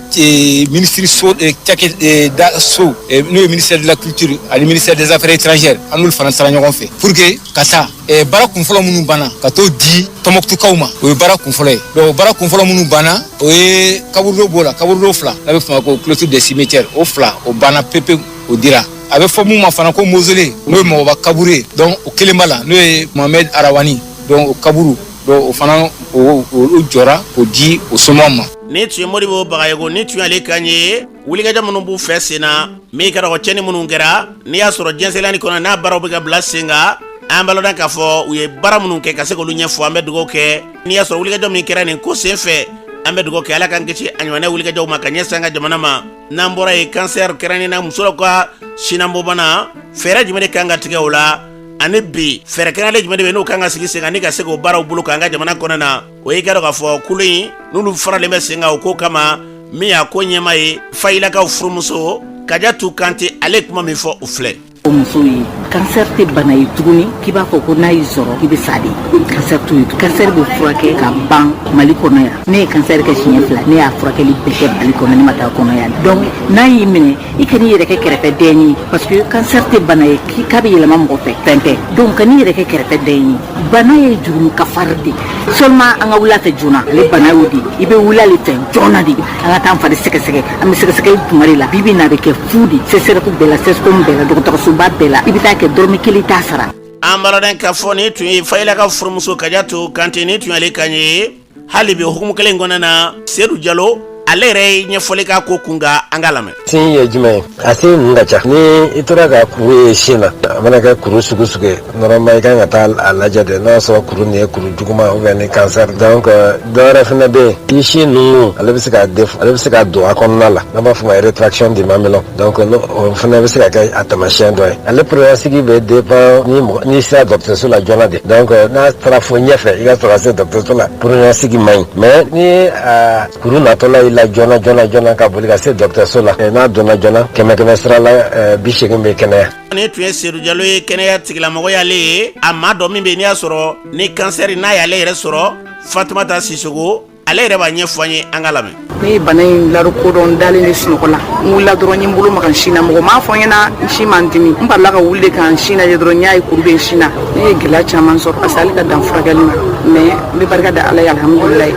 ministre so cakɛ da so, n'o ye ministère de la Culture ani ministère des Affaires étrangères, an n'olu fana taara ɲɔgɔn fɛ pour que ka taa baara kunfɔlɔ minnu banna, ka t'o di Tɔnbɔkutukaw ma. O ye baara kunfɔlɔ ye. Donc baara kunfɔlɔ minnu banna, o ye kaburudo b'o la, kaburudo fila n'a bɛ f'o ma ko clôture des cimetières, o fila o banna pepewu, o dira. A bɛ fɔ mun ma fana ko mausolée, n'o ye mɔgɔba kaburu ye, donc o kelen b'a la, n'o ye Mohamed Arawani, donc o kaburu, donc o fana o jɔra k'o di o somɔgɔw ma. Ni tun ye Moribo Bagayogo, ni tun y'ale kan ye. Wulikajɔ minnu b'u fɛ sen na, min kɛra cɛnni minnu kɛra, n'i y'a sɔrɔ diɲɛsɛlani kɔnɔ n'a baaraw bɛ ka bila sen kan, an b'a lɔn k'a fɔ u ye baara minnu kɛ ka se k'olu ɲɛfɔ. An bɛ dugawu kɛ, n'i y'a sɔrɔ wulikajɔ min kɛra nin ko sen fɛ, an bɛ dugawu kɛ Ala k'an kisi a ɲɔgɔnna wulikajɔw ma ka ɲɛsin an ka jamana ma. N'an bɔra yen, cancer, kɛrɛnkɛrɛnnenya musow ka sinabɔbana, fɛɛrɛ jumɛn de kan ka tigɛ o la, ani bi fɛɛrɛ kɛrɛnkɛrɛnnen jumɛn de bɛ n'o kan ka sigi sen kan ni ka se k'o baaraw bolo k'an ka jamana kɔnɔ na? O y'i ka dɔn k'a fɔ kulu in n'olu faralen bɛ sen kan o ko kama, min y'a ko ɲɛma ye, Fayilakaw furumuso Kajatu Kante, ale kuma min fɔ, o filɛ. O musow ye, kansɛri tɛ bana ye tuguni k'i b'a fɔ ko n'a y'i sɔrɔ k'i bɛ sa de. Kansɛri t'o ye. Kansɛri bɛ furakɛ ka ban Mali kɔnɔ yan. Ne ye kansɛri kɛ siɲɛ fila, ne y'a furakɛli bɛɛ kɛ Mali kɔnɔ, ne ma taa kɔnɔ yan. Donc n'a y'i minɛ, i kan'i yɛrɛ kɛ kɛrɛfɛden ye, parce que kansɛri tɛ bana ye k'a bɛ yɛlɛma mɔgɔ fɛ, fɛn tɛ. Donc kan'i yɛrɛ kɛ kɛrɛfɛden ye. Bana ye jurumu kafari de seulement. An ka wuli a fɛ joona, ale bana y'o de, i bɛ wuli ale fɛ joona de. An ka taa an fari sɛgɛsɛgɛ, an bɛ sɛgɛsɛgɛli tuma de la. Bi bi in na, a bɛ kɛ fu de. CSRéf bɛɛ la, CSCOM bɛɛ la, dɔgɔtɔrɔsoba bɛɛ la, i bɛ taa kɛ, dɔrɔmɛ kelen t'a sara. An b'a dɔn k'a fɔ nin tun ye Fayila ka furumuso Kajatu Kante, nin tun y'ale kan ye. Hali bi hukumu kelen in kɔnɔna na, Sedu Jalo, ale yɛrɛ ye ɲɛfɔli k'a ko kun kan, an k'a lamɛn. Sin ye jumɛn ye? A sin ninnu ka ca. Ni i tora ka kuru ye sin na, a mana kɛ kuru sugu sugu ye, normalement i kan ka taa a lajɛ de, n'a y'a sɔrɔ kuru nin ye kuru juguman ou bien ni cancer. Donc dɔ wɛrɛ fana bɛ yen, i sin nunu, ale bɛ se ka ale bɛ se ka don a kɔnɔna la, n'an b'a fɔ o ma rétraction du mamelon. Donc o fana bɛ se ka kɛ a taamasiyɛn dɔ ye. Ale pronostic bɛ dépend ni mɔgɔ n'i sera dɔgɔtɔrɔso la joona de. Donc n'a taara fo ɲɛfɛ, i ka sɔrɔ ka se dɔgɔtɔrɔso la, pronostic man ɲi. Mais ni a kuru natɔla i la joona joona joona, ka boli ka se dɔgɔtɔrɔso la, n'a donna joona, kɛmɛ kɛmɛ sira la, 80 bɛ kɛnɛya. Nin tun ye Sedu Jalo ye, kɛnɛya tigilamɔgɔ y'ale ye. A maa dɔ min bɛ yen, n'i y'a sɔrɔ ni kansɛri n'a y'ale yɛrɛ sɔrɔ, Fatumata Sisoko, ale yɛrɛ b'a ɲɛfɔ an ye, an k'a lamɛn. Ne ye bana in lakodɔn, n dalen de sunɔgɔ la. N wulila dɔrɔn, n ye n bolo maga n sin na. Mɔgɔ m'a fɔ n ɲɛna n sin man dimi. N balila ka wuli de ka n sin lajɛ dɔrɔn, n y'a ye kuru bɛ n sin na. Ne ye gɛlɛya caman sɔrɔ parce que hali ka dan furakɛli ma, mais n bɛ barika da Ala ye, alhamdulilayi,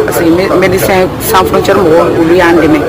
parce que Médecins Sans Frontières mɔgɔw, olu y'an dɛmɛ.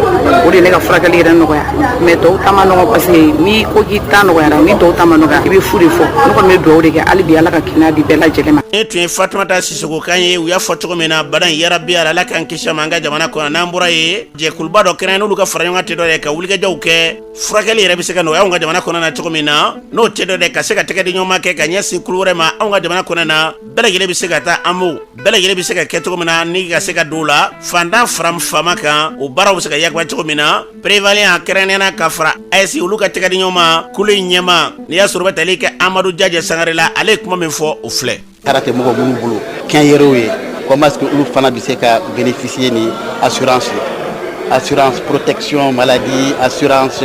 O de ye ne ka furakɛli yɛrɛ nɔgɔya. Mais tɔw ta ma nɔgɔ, parce que n'i ko k'i ta nɔgɔyara, ni tɔw ta ma nɔgɔya, i bɛ fu de fɔ. Ne kɔni bɛ dugawu de kɛ hali bi, Ala ka kɛnɛya di bɛɛ lajɛlen ma. Nin tun ye Fatumata Sisoko kan ye. U y'a fɔ cogo min na, bana in, yarabi Ala k'an kisi a ma an ka jamana kɔnɔ. N'an bɔra yen, jɛkuluba dɔ kɛra n'olu ka fara ɲɔgɔn kan tɛ dɔ ye ka wulikajɔw kɛ, furakɛli yɛrɛ bɛ se ka nɔgɔya anw ka jamana kɔnɔ na cogo min na, n'o tɛ dɔ dɛ, ka se ka tɛgɛ di ɲɔgɔn ma kɛ ka ɲɛsin kulu wɛrɛ ma anw ka jamana kɔnɔ na, bɛɛ lajɛlen bɛ se ka taa an b'o bɛɛ lajɛlen bɛ se ka kɛ cogo min na, ni ka se ka don la fantan fara faama kan, o baaraw bɛ se ka yakubaya cogo min na. Prévaillant kɛrɛnkɛrɛnnenya ka fara AES, olu ka tɛgɛ di ɲɔgɔn ma kulu in ɲɛma, n'i y'a sɔrɔ bɛ tali kɛ Amadu Jajɛ Sangare la, ale ye kuma min fɔ, o filɛ. Sara tɛ mɔgɔ minnu bolo, kɛnyɛrɛw ye, comment est-ce que olu fana bɛ se ka bénéficier ni assurance ye, assurance protection maladie, assurance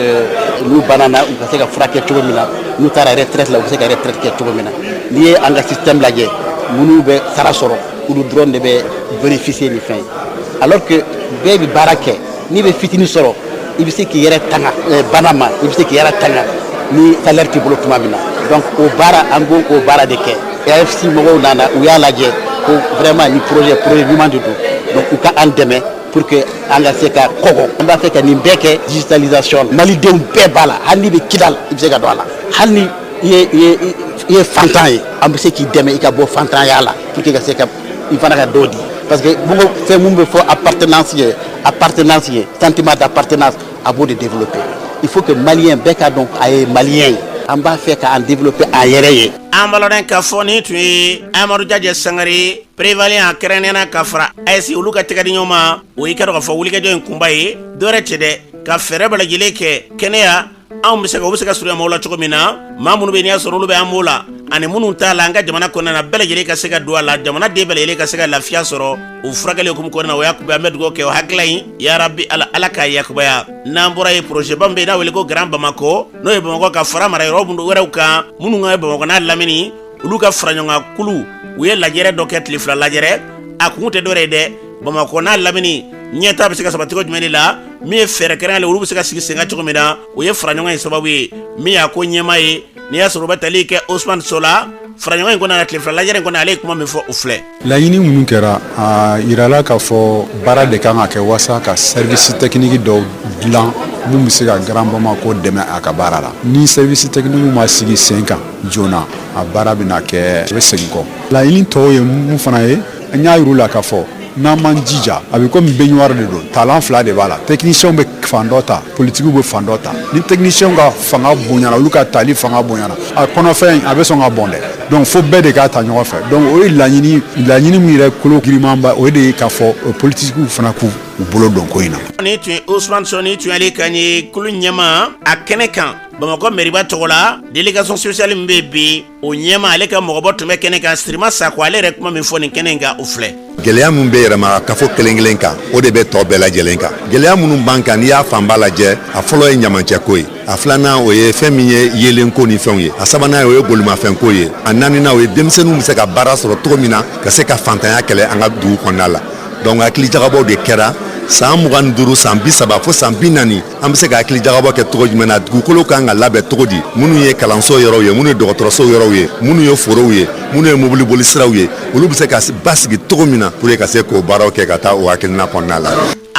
n'u banana, u ka se ka furakɛ cogo min na, n'u taara retraite la, u bɛ se ka retraite kɛ cogo min na. N'i ye an ka système lajɛ, minnu bɛ sara sɔrɔ, olu dɔrɔn de bɛ bénéficier ni fɛn ye, alors que bɛɛ bɛ baara kɛ. N'i bɛ fitinin sɔrɔ, i bɛ se k'i yɛrɛ tanga bana ma, i bɛ se k'i yɛrɛ tanga ni salaire t'i bolo tuma min na. Donc o baara, an b'o o baara de kɛ. AFS mɔgɔw nana, u y'a lajɛ ko vraiment ni projet ɲuman de don. Donc u ka an dɛmɛ pour que an ka se ka kɔgɔ. An b'a fɛ ka nin bɛɛ kɛ digitalisation. Malidenw bɛɛ b'a la. Hali n'i bɛ Kidal, i bɛ se ka don a la. Hali ni i ye fantan ye, an bɛ se k'i dɛmɛ i ka bɔ fantanya la pour que ka se ka i fana ka dɔ di, parce que mɔgɔ fɛn mun bɛ fɔ appartenance ye, sentiment d'appartenance, a b'o de développer. Il faut que Malien bɛɛ ka dɔn a ye Malien ye. An b'a fɛ k'an développer an yɛrɛ ye. An b'a dɔn k'a fɔ nin tun ye Amadu Jajɛ Sangare, Prévaillant kɛrɛnkɛrɛnnenya ka fara AES, olu ka tɛgɛ di ɲɔgɔn ma. O y'i ka dɔn k'a fɔ wulikajɔ in kunba ye dɔwɛrɛ tɛ dɛ, ka fɛɛrɛ bɛɛ lajɛlen kɛ kɛnɛya anw bɛ se ka o bɛ se ka surunya maaw la cogo min na, maa minnu bɛ n'i y'a sɔrɔ olu bɛ an b'o la ani minnu t'a la an ka jamana kɔnɔna na, bɛɛ lajɛlen ka se ka don a la, jamana den bɛɛ lajɛlen ka se ka lafiya sɔrɔ o furakɛli hukumu kɔnɔna na. O y'a kunbɛ, an bɛ dugawu kɛ o hakilila in, yarabi Ala, Ala k'a yakubaya. N'an bɔra yen, projet ba min bɛ yen n'a wele ko Grand Bamako, n'o ye Bamakɔ ka fara mara yɔrɔ wɛrɛw kan minnu ka Bamakɔ n'a lamini, olu ka fara ɲɔgɔn kan kulu, u ye lajɛrɛ dɔ kɛ, tile 2 lajɛrɛ. A kun tɛ dɔwɛrɛ ye dɛ, Bamakɔ n'a lamini ɲɛta bɛ se ka sabati cogo jumɛn de la, min ye fɛɛrɛ kɛrɛnkɛrɛn olu bɛ se ka sigi sen kan cogo min na. O ye fara ɲɔgɔn in sababu ye. Min y'a ko ɲɛmaa ye, n'i y'a sɔrɔ u bɛ tali kɛ Osman Sola, fara ɲɔgɔn in kɔnɔna na, tile 2 lajɛrɛ in kɔnɔ, ale ye kuma min fɔ, o filɛ. Laɲini minnu kɛra, a yirala k'a fɔ baara de kan ka kɛ walasa ka service technique dɔw dilan mun bɛ se ka Grand Bamako dɛmɛ a ka baara la. Ni service technique ma sigi sen kan joona, a baara bɛna kɛ, a bɛ segin kɔ. Laɲini tɔw ye mun fana ye, n y'a yir'u la k'a fɔ n'an m'an jija, a bɛ komi baignoire de don, talan fila de b'a la. Techniciens bɛ fan dɔ ta, politigiw bɛ fan dɔ ta. Ni techniciens ka fanga bonyana, olu ka tali fanga bonyana, a kɔnɔfɛn a bɛ sɔn ka bɔn dɛ. Donc fo bɛɛ de k'a ta ɲɔgɔn fɛ. Donc o ye laɲini min yɛrɛ kolo giriman ba, o de ye k'a fɔ politigiw fana k'u u bolo don ko in na. Nin tun ye Ousmane Soni, tun y'ale kan ye kulu ɲɛma a kɛnɛ kan Bamakɔ mɛriba tɔgɔ la. Délégation spéciale min bɛ bi, o ɲɛma, ale ka mɔgɔbɔ tun bɛ kɛnɛ kan, Sirima Sako. Ale yɛrɛ kuma min fɔ nin kɛnɛ in kan, o filɛ. Gɛlɛya min bɛ yɛrɛma kafo kelen kelen kan, o de bɛ tɔ bɛɛ lajɛlen kan. Gɛlɛya minnu b'an kan, n'i y'a fanba lajɛ, a fɔlɔ ye ɲamancɛko ye, a filanan o ye fɛn min ye yeelenko ni fɛnw ye, a sabanan o ye bolimafɛnko ye, a naaninan o ye denmisɛnninw bɛ se ka baara sɔrɔ cogo min na ka se ka fantanya kɛlɛ an ka dugu kɔnɔna la. Donc hakili jagabɔw de kɛra san 25, san 30 fo san 40, an bɛ se ka hakili jagabɔ kɛ cogo jumɛn na, dugukolo kan ka labɛn cogo di, minnu ye kalanso yɔrɔw ye, minnu ye dɔgɔtɔrɔso yɔrɔw ye, minnu ye forow ye, minnu ye mobiliboli siraw ye, olu bɛ se ka basigi cogo min na pour que ka se k'o baaraw kɛ ka taa o hakilina kɔnɔna la.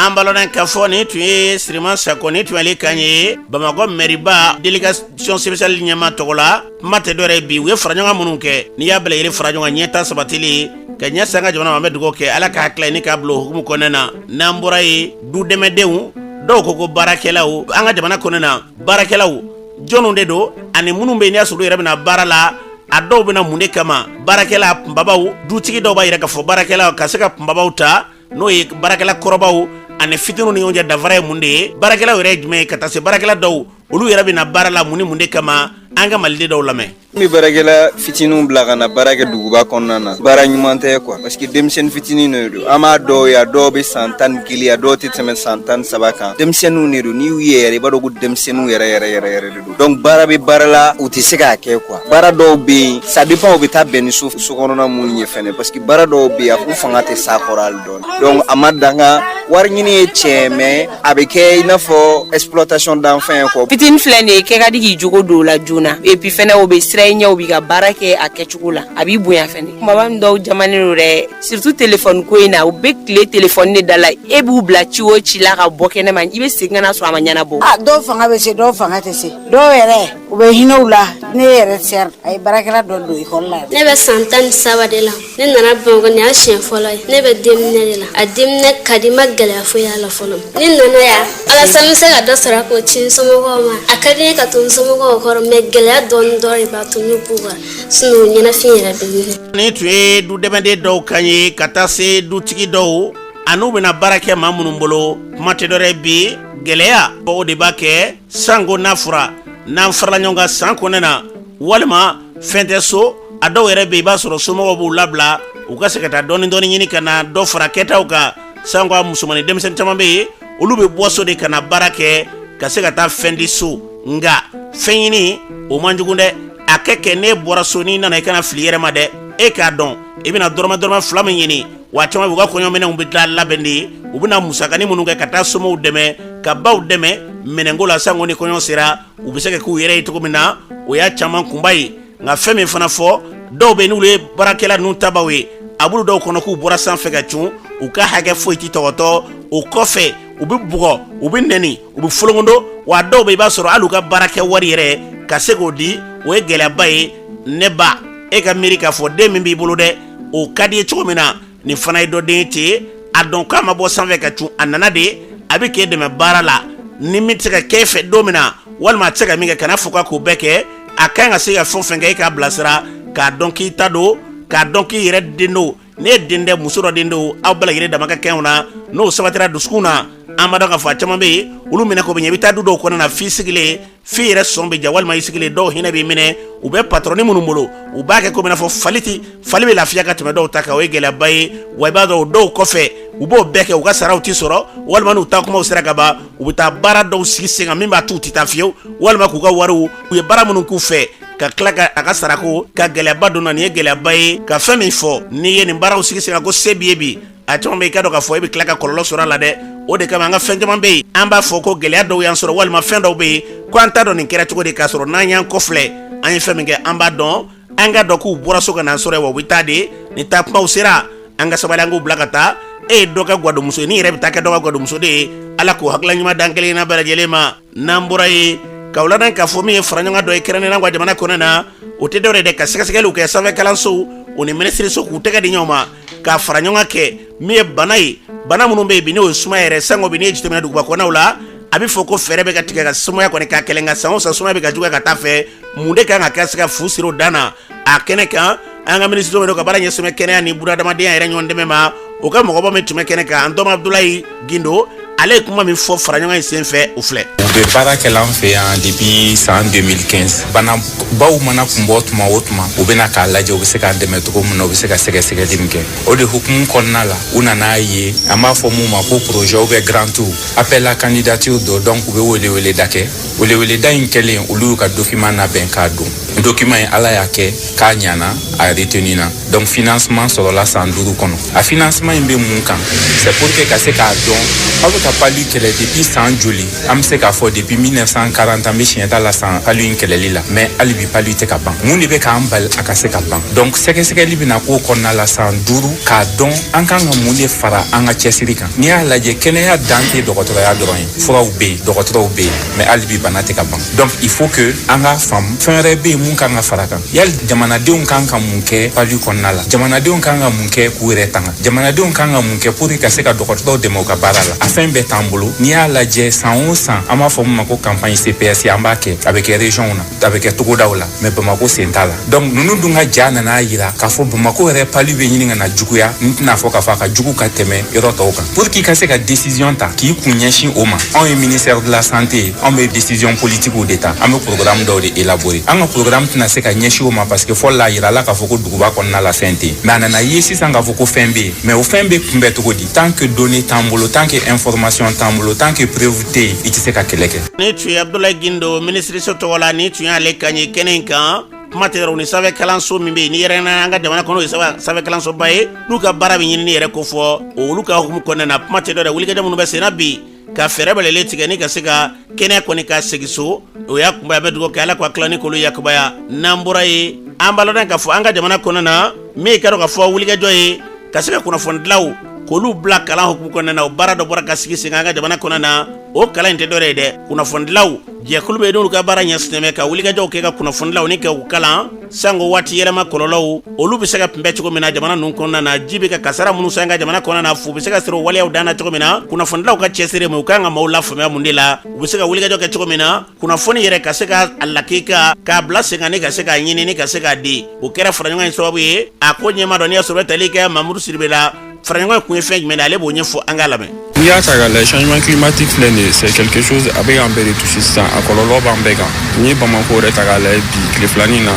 An balɔnna k'a fɔ nin tun ye Siriman Sakɔ, nin tun y'ale kan ye Bamakɔ mɛriba délégation spéciale ɲɛmaa tɔgɔ la. Kuma tɛ dɔwɛrɛ ye, bi u ye faraɲɔgɔn minnu kɛ, n'i y'a bɛɛ lajɛlen fara ɲɔgɔn kan, ɲɛtaa sabatili ka ɲɛ san ka jamana ma. An bɛ dugawu kɛ Ala ka hakili ni k'a bila o hukumu kɔnɔna na. N'an bɔra yen, du dɛmɛdenw dɔw ko baarakɛlaw an ka jamana kɔnɔna na, baarakɛlaw jɔnw de don ani minnu bɛ yen n'i y'a sɔrɔ olu yɛrɛ bɛna baara la, a dɔw bɛna mun de kama? Baarakɛla kunbabaw, dutigi dɔw b'a yira k'a fɔ baarakɛla ka se ka kunbabaw ta, n'o ye baarakɛla kɔrɔbaw ani fitininw ni ɲɔgɔn cɛ danfara ye mun de ye? Baarakɛlaw yɛrɛ ye jumɛn ye? Ka taa se baarakɛla dɔw, olu yɛrɛ bɛna baara la mun ni mun de kama? An ka maliden dɔw lamɛn. N bɛ baarakɛla fitininw bila ka na baara kɛ duguba kɔnɔna na, baara ɲuman tɛ quoi, parce que denmisɛnnin fitinin de don. An b'a dɔw ye, a dɔw bɛ san 11, a dɔw tɛ tɛmɛ san 13 kan. Denmisɛnninw de don. N'i y'u ye yɛrɛ, i b'a dɔn ko denmisɛnninw yɛrɛ yɛrɛ yɛrɛ yɛrɛ de don. Donc baara bɛ baara la, u tɛ se k'a kɛ quoi. Baara dɔw bɛ yen, ça dépend, u bɛ taa bɛn ni so sokɔnɔna minnu ye fɛnɛ, parce que baara dɔw bɛ yen, u fanga tɛ s'a kɔrɔ hali dɔɔni. Donc a ma danga wari ɲini ye tiɲɛ, mais a bɛ kɛ i n'a fɔ exploitation d'enfant ye quoi. Fitinin filɛ nin ye, kɛ ka di k'i jogo don o la joona, et puis fɛnɛ o bɛ sira i ɲɛ, o b'i ka baara kɛ a kɛcogo la, a b'i bonya fɛnɛ. Kumaba min dɔw jamanen don dɛ, surtout téléphone ko in na, u bɛ tile téléphone de da la. E b'u bila ci o ci la ka bɔ kɛnɛ ma, i bɛ segin ka na sɔrɔ a ma ɲɛnabɔ. A dɔw fanga bɛ se, dɔw fanga tɛ se. Dɔw yɛrɛ, u bɛ hinɛ u la. Ne yɛrɛ sɛri, a ye baarakɛla dɔ don ekɔli la. Ne bɛ san 13 de la. Ne nana Bamakɔ, nin y'a siɲɛ fɔlɔ ye. Ne bɛ denminɛ de la, a denminɛ ka di, n ma gɛlɛya foyi y'a la fɔlɔ. Ne nana yan walasa n bɛ se ka dɔ sɔrɔ k'o ci n somɔgɔw ma. A ka di n ye ka to n somɔgɔw kɔrɔ, mais gɛlɛya dɔɔni dɔrɔn de b'a to ne b'u kan, sinon ɲɛnafin yɛrɛ bɛ n. Nin tun ye du dɛmɛden dɔw kan ye, ka taa se dutigi dɔw an'u bɛna baara kɛ maa minnu bolo. Kuma tɛ dɔwɛrɛ, bi gɛlɛya o de b'a kɛ sanko n'a fɔra n'an farala ɲɔgɔn kan san kɔnɔna na, walima fɛn tɛ so. A dɔw yɛrɛ bɛ, i b'a sɔrɔ somɔgɔw b'u labila u ka se ka taa dɔɔni dɔɔni ɲini ka na dɔ fara kɛtaw kan. Sanko a musomannin denmisɛnnin caman bɛ yen, olu bɛ bɔ so de ka na baara kɛ ka se ka taa fɛn di so. Nka fɛn ɲini o man jugu dɛ. A kɛ kɛ n'e bɔra so, n'i nana, i kana fili yɛrɛ ma dɛ. E k'a dɔn i bɛna dɔrɔmɛ dɔrɔmɛ 2 min ɲini, wa caman b'u ka kɔɲɔminɛnw bɛ taa labɛn de ye. U bɛna musakanin minnu kɛ ka taa somaw dɛmɛ, ka baw dɛmɛ minɛnko la, sanko ni kɔɲɔ sera, u bɛ se ka k'u yɛrɛ ye cogo min na, o y'a caman kunba ye. Nka fɛn min fana fɔ, dɔw bɛ n'olu ye baarakɛla ninnu tabaw ye, a b'olu dɔw kɔnɔ k'u bɔra sanfɛ ka cun, u ka hakɛ foyi tɛ tɔgɔtɔ. O kɔfɛ, u bɛ bugɔ, u bɛ nɛni, u bɛ folokondo. Wa dɔw bɛ, i b'a sɔrɔ hali u ka baarakɛ wari yɛrɛ ka se k'o di, o ye gɛlɛyaba ye. Ne ba, e ka miiri k'a fɔ den min b'i bolo dɛ, o ka di ye cogo min na, nin fana ye dɔ den ye ten. A dɔn k'a ma bɔ sanfɛ ka cun, a nana de, a bɛ k'e dɛmɛ baara la. Ni min tɛ se ka k'e fɛ don min na, walima a tɛ se ka min kɛ, kana fɔ k'a k'o bɛɛ kɛ. A ka kan ka se ka fɛn o fɛn kɛ, e k'a bilasira, k'a dɔn k'i ta don, k'a dɔn k'i yɛrɛ den don. Ne den tɛ, muso dɔ den don. Aw bɛɛ lajɛlen dama ka kɛɲɛ na, n'o sabatira dusukun na. An b'a dɔn k'a fɔ a caman bɛ yen, olu minɛ ko bɛ ɲɛ. I bɛ taa du dɔw kɔnɔ na, f'i sigilen, f'i yɛrɛ sɔn bɛ ja, walima i sigilen, dɔw hinɛ b'i minɛ. U bɛ patɔrɔni minnu bolo, u b'a kɛ komi n'a fɔ fali ti fali bɛ lafiya ka tɛmɛ dɔw ta kan. O ye gɛlɛyaba ye. Wa i b'a dɔn, o dɔw kɔfɛ, u b'o bɛɛ kɛ, u ka saraw ti sɔrɔ, walima n'u taa kumaw sera ka ban, u bɛ taa baara dɔw sigi sen kan min b'a t'u tɛ taa fiyewu, walima k'u ka wariw, u ye baara minnu k'u fɛ, ka tila ka a ka sarako ka gɛlɛyaba don na. Nin ye gɛlɛyaba ye. Ka fɛn min fɔ, n'i ye nin baaraw sigi sen kan ko se b'i ye bi, a caman bɛ, i ka dɔn k'a fɔ e bɛ tila ka kɔlɔlɔ sɔrɔ a la dɛ. O de kama, an ka fɛn caman bɛ yen, an b'a fɔ ko gɛlɛya dɔw y'an sɔrɔ, walima fɛn dɔw bɛ yen ko an t'a dɔn nin kɛra cogo di, k'a sɔrɔ n'an y'an kɔfilɛ, an ye fɛn min kɛ, an b'a dɔn. An ka dɔn k'u bɔra so ka n'an sɔrɔ yen, wa u bɛ taa de. Ni taa kumaw sera, an ka sabali, an k'u bila ka taa. E ye dɔ ka gwadonmuso ye, n'i yɛrɛ bɛ taa kɛ dɔ ka gwadonmuso de ye. Ala k'o hakilila ɲuman d'an kelen na bɛɛ lajɛlen ma. N'an bɔra yen, k'aw ladɔn k'a fɔ min ye faraɲɔgɔn dɔ ye kɛrɛnkɛrɛnnenya ka jamana kɔnɔ na, o tɛ dɔwɛrɛ dɛ, ka sɛgɛsɛgɛliw kɛ sanfɛ kalansow o ni minisiriso, k'u tɛgɛ di ɲɔgɔn ma k'a fara ɲɔgɔn kɛ min ye bana ye, bana minnu bɛ yen bi, n'o ye sumaya yɛrɛ. Sango bi, n'i ye jateminɛ duguba kɔnɔnaw la, a bɛ fɔ ko fɛɛrɛ bɛ ka tigɛ ka sumaya kɔni k'a kɛlɛ, nka san o san sumaya bɛ ka juguya ka taa fɛ. Mun de kan ka kɛ se ka fu siri o dan na? A kɛnɛ kan, an ka minisiriso min ka baara ɲɛsin bɛ kɛnɛya ni bunadamadenya yɛrɛ ɲɔgɔn dɛmɛ ma, o ka mɔgɔba min tun bɛ kɛnɛ kan, an tɔma Abudulayi Gindo, ale ye kuma min fɔ faraɲɔgɔn in sen fɛ, o filɛ. U bɛ baara kɛla an fɛ yan depuis san 2015. Banabaw mana kunbɔ tuma o tuma, u bɛna k'a lajɛ u bɛ se k'an dɛmɛ cogo min na, u bɛ se ka sɛgɛsɛgɛli min kɛ. O de hukumu kɔnɔna la, u nana ye, an b'a fɔ mun ma ko projet ou bien grant, appel à candidature dɔ. Donc u bɛ weleweleda kɛ. Weleweleda in kɛlen, olu y'u ka document labɛn k'a don. Document in, Ala y'a kɛ k'a ɲana, a retenu na. Donc financement sɔrɔla san 5 kɔnɔ. A financement in bɛ mun kan? C'est pour que ka se k'a dɔn aw bɛ ka palu kɛlɛ depuis san joli. An bɛ se k'a fɔ depuis 1940 an bɛ siɲɛ ta la san palu in kɛlɛli la, mais hali bi palu tɛ ka ban. Mun de bɛ k'an bali a ka se ka ban? Donc sɛgɛsɛgɛli bɛna k'o kɔnɔna la san 5, k'a dɔn an kan ka mun de fara an ka cɛsiri kan. N'i y'a lajɛ, kɛnɛya dan tɛ dɔgɔtɔrɔya dɔrɔn ye. Furaw bɛ yen, dɔgɔtɔrɔw bɛ yen, mais hali bi bana tɛ ka ban. Donc il faut que an k'a faamu fɛn wɛrɛ bɛ yen mun kan ka fara kan. Yali jamanadenw kan ka mun kɛ palu kɔnɔna la? Jamanadenw kan ka mun kɛ k'u yɛrɛ tanga? Jamanadenw kan ka mun kɛ pour que ka se ka dɔgɔtɔrɔw dɛmɛ u ka baara la? A fɛn bɛɛ t'an bolo. N'i y'a lajɛ, san o san an b'a fɔ mun ma ko campagne CPS, an b'a kɛ, a bɛ kɛ région na, a bɛ kɛ togodaw la, mais Bamako sen t'a la. Donc ninnu dun ka ja nana yira k'a fɔ Bamako yɛrɛ palu bɛ ɲini ka na juguya. N tɛna fɔ k'a fɔ a ka jugu ka tɛmɛ yɔrɔ tɔw kan. Pour k'i ka se ka décision ta k'i kun ɲɛsin o ma, anw ye ministère de la Santé ye, anw bɛ décision politique de ta, an bɛ programme dɔw de élaborer. An ka programme tɛna se ka ɲɛsin o ma, parce que fɔlɔ la, a yirala k'a fɔ ko duguba kɔnɔna la fɛn tɛ yen, mais a nana ye sisan k'a fɔ ko fɛn bɛ yen. Mais o fɛn bɛ kunbɛn cogo di? Tant que données t'an bolo, tant que information t'an bolo, tant que preuve tɛ yen, i tɛ se ka kɛlɛ kɛ. Ni tun ye Abdoulaye Guindo, minisiriso tɔgɔ la, ni tun y'ale kan ye kɛnɛ in kan. Kuma tɛ ni sanfɛ kalanso min bɛ yen ni yɛrɛ an ka jamana kɔnɔ, o ye sanfɛ kalansoba ye, n'u ka baara bɛ ɲini yɛrɛ ko fɔ olu ka hukumu kɔnɔna na. Kuma tɛ dɔ dɛ, wulikajɔ minnu bɛ senna bi ka fɛɛrɛ bɛlɛlen tigɛ ni ka se ka kɛnɛya kɔni ka segin so, o y'a kunba. A bɛ dugawu kɛ, Ala ka tila ni k'olu yakubaya. N'an bɔra yen, an b'a lɔn k'a fɔ an ka jamana kɔnɔna na, min ka dɔn k'a fɔ wulikajɔ ye ka se ka kunnafonidilaw k'olu bila kalan hukumu kɔnɔna na, o baara dɔ bɔra ka sigi sen kan an ka jamana kɔnɔna na. O kalan in tɛ dɔwɛrɛ ye dɛ, kunnafonidilaw jɛkulu bɛ yen, n'olu ka baara ɲɛsinnen bɛ ka wulikajɔw kɛ ka kunnafonidilaw ni ka u kalan sango waati yɛlɛma kɔlɔlɔw, olu bɛ se ka kunbɛn cogo min na jamana ninnu kɔnɔna na, ji bɛ ka kasara minnu san an ka jamana kɔnɔna na, fu bɛ se ka sɔrɔ o waleyaw dan na cogo min na. Kunnafonidilaw ka cɛsiri ma, u kan ka maaw lafaamuya mun de la, u bɛ se ka wulikajɔ kɛ cogo min na, kunnafoni yɛrɛ ka se ka a lakika k'a bila sen kan, ni ka se k'a ɲini, ni ka se k'a di. O kɛra faraɲɔgɔn in sababu ye. A ko ɲɛma dɔn, n'i y'a sɔrɔ tali kɛ Mamudu Sidibe la, faraɲɔgɔn kun ye fɛn jumɛn ye, ale b'o ɲɛfɔ, an k'a lamɛn. N'i y'a ta k'a lajɛ, changement climatique filɛ nin ye, c'est quelque chose a bɛ k'an bɛɛ de toucher sisan, a kɔlɔlɔ b'an bɛɛ kan. N'i ye Bamako yɛrɛ ta k'a lajɛ bi, tile filanin na,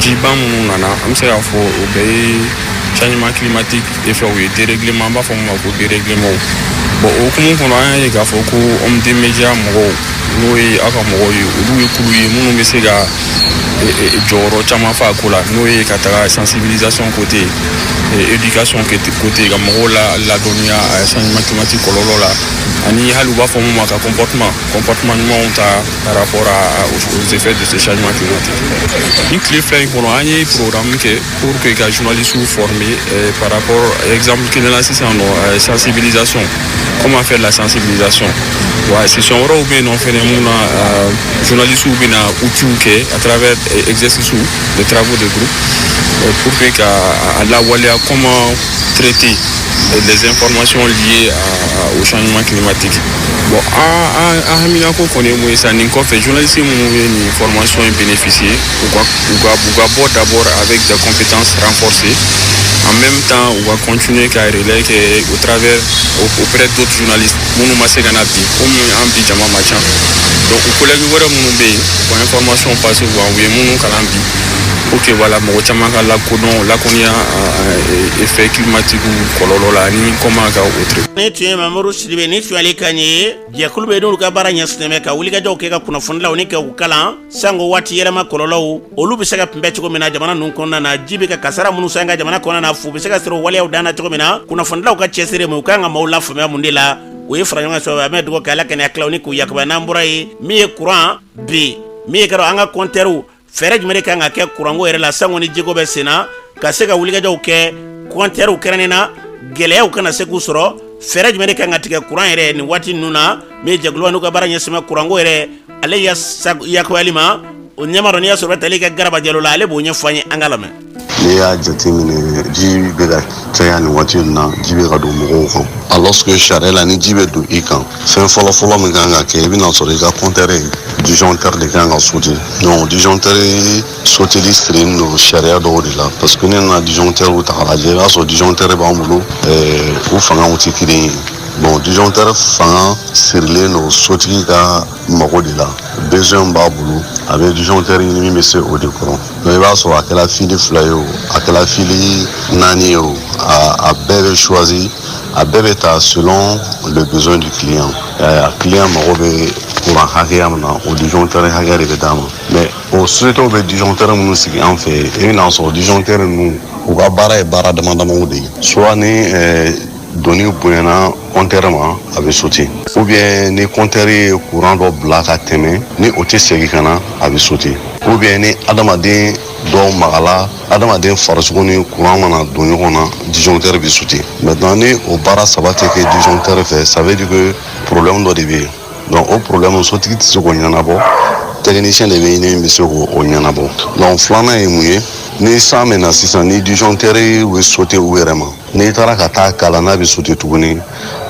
jiba minnu nana, an bɛ se k'a fɔ o bɛɛ ye changement climatique effet ye, dérèglement, an b'a fɔ min ma ko dérèglement. Bon, o hukumu kɔnɔ, an y'a ye k'a fɔ ko homme de média mɔgɔw, n'o ye aw ka mɔgɔw ye, olu ye kulu ye minnu bɛ se ka jɔyɔrɔ caman fa a ko la, n'o ye ka taga sensibilisation côté, éducation côté, ka mɔgɔw la ladɔnniya a changement climatique kɔlɔlɔ la, ani hali u b'a fɔ mun ma ka comportement ɲumanw ta par rapport aux effets de ce changement climatique. Ni tile 2 in kɔnɔ, an ye programme kɛ pour que ka journalistes former par rapport, exemple kelen na sisan nɔ, sensibilisation, comment faire la sensibilisation. Wa session wɛrɛw bɛ yen nɔ fɛnɛ mun na journalistes bɛna outils kɛ à travers exercices de travaux de groupe pour que ka a lawaleya, comment traiter les informations liées au changement climatique. Bon, an haminako kɔni ye mun ye sisan? Nin kɔfɛ, journaliste minnu ye nin formation in bénéficier, u ka bɔ d'abord avec des compétences renforcées, en même temps u ka continuer ka relais kɛ au travers auprès d'autres journalistes minnu ma se ka na bi, komi an bi jama ma ca. Donc u collègue wɛrɛ minnu bɛ yen, u ka information passer u kan, u ye minnu kalan bi, pour que voilà, mɔgɔ caman ka lakodɔn, lakɔniya effet climatique kɔlɔlɔ la ani comment ka o traiter. Ni tun ye Mamadu Sidibe, ni tun y'ale kan ye. Jɛkulu bɛ n'olu ka baara ɲɛsinnen bɛ ka wulikajɔw kɛ ka kunnafonilaw ni ka u kalan sango waati yɛlɛma kɔlɔlɔw, olu bɛ se ka kunbɛn cogo min na jamana ninnu kɔnɔna na, ji bɛ ka kasara minnu san an ka jamana kɔnɔna na, fu bɛ se ka sɔrɔ o waleyaw dan na cogo min na. Kunnafonilaw ka cɛsiri ma, u kan ka maaw lafaamuya mun de la, o ye fara ɲɔgɔn kan sababu ye. An bɛ dugawu kɛ, Ala kɛnɛya tilaw ni k'u yakubaya. N'an bɔra yen, min ye courant bi, min ye ka dɔn an ka compteur, fɛɛrɛ jumɛn de kan ka kɛ kuranko yɛrɛ la sango ni jiko bɛ sen na, ka se ka wulikajɔw kɛ compteur kɛrɛnnen na, gɛlɛyaw kana se k'u sɔrɔ? Fɛɛrɛ jumɛn de kan ka tigɛ kuran yɛrɛ nin waati ninnu na? Min ye jɛkuluba n'u ka baara ɲɛsin bɛ kuranko yɛrɛ ale yakuyali ma, o ɲɛmaa dɔ, n'i y'a sɔrɔ tali kɛ Garaba Jalo la, ale b'o ɲɛfɔ an ye, an ka lamɛn. N'i y'a jateminɛ, ji bɛ ka caya nin waati in na, ji bɛ ka don mɔgɔw kan, alors que sariya la, ni ji bɛ don i kan, fɛn fɔlɔ-fɔlɔ min kan ka kɛ, i bɛna sɔrɔ i ka compteur disjoncteur de kan ka sauter. Donc disjoncteur sauteli sirilen don sariya dɔw de la, parce que ne nana disjoncteur ta k'a lajɛ, i b'a sɔrɔ disjoncteur b'an bolo, u fangaw tɛ kelen ye. Bon, disjoncteur fanga sirilen don sotigi ka mago de la, besoin b'a bolo, a bɛ disjoncteur ɲini min bɛ se o de kɔrɔ. Donc i b'a sɔrɔ a kɛra fili 2 ye o, a kɛra fili 4 ye o, a bɛɛ bɛ choisi, a bɛɛ bɛ ta selon le besoin du client. A client mago bɛ courant hakɛya min na, o disjoncteur hakɛya de bɛ d'a ma. Mais o sociétés bɛ disjoncteur minnu sigi an fɛ yen, i bɛna sɔrɔ disjoncteur ninnu, u ka baara ye baara dama damaw de ye. Soit ni doni bonyana compteur ma, a bɛ sauter, ou bien ni compteur ye courant dɔ bila ka tɛmɛ, ni o tɛ segin ka na, a bɛ sauter, ou bien ni adamaden dɔw magala, adamaden farisogo ni courant mana don ɲɔgɔn na, disjoncteur bɛ sauter. Maintenant, ni o baara saba tɛ kɛ disjoncteur fɛ, ça veut dire que problème dɔ de bɛ yen. Donc o problème, sotigi tɛ se k'o ɲɛnabɔ, technicien de bɛ ɲini min bɛ se k'o ɲɛnabɔ. Donc filanan ye mun ye? Ni san bɛ na sisan, ni disjoncteur bɛ sauter u yɛrɛ ma, n'i taara ka taa kalan n'a bɛ sauter tuguni,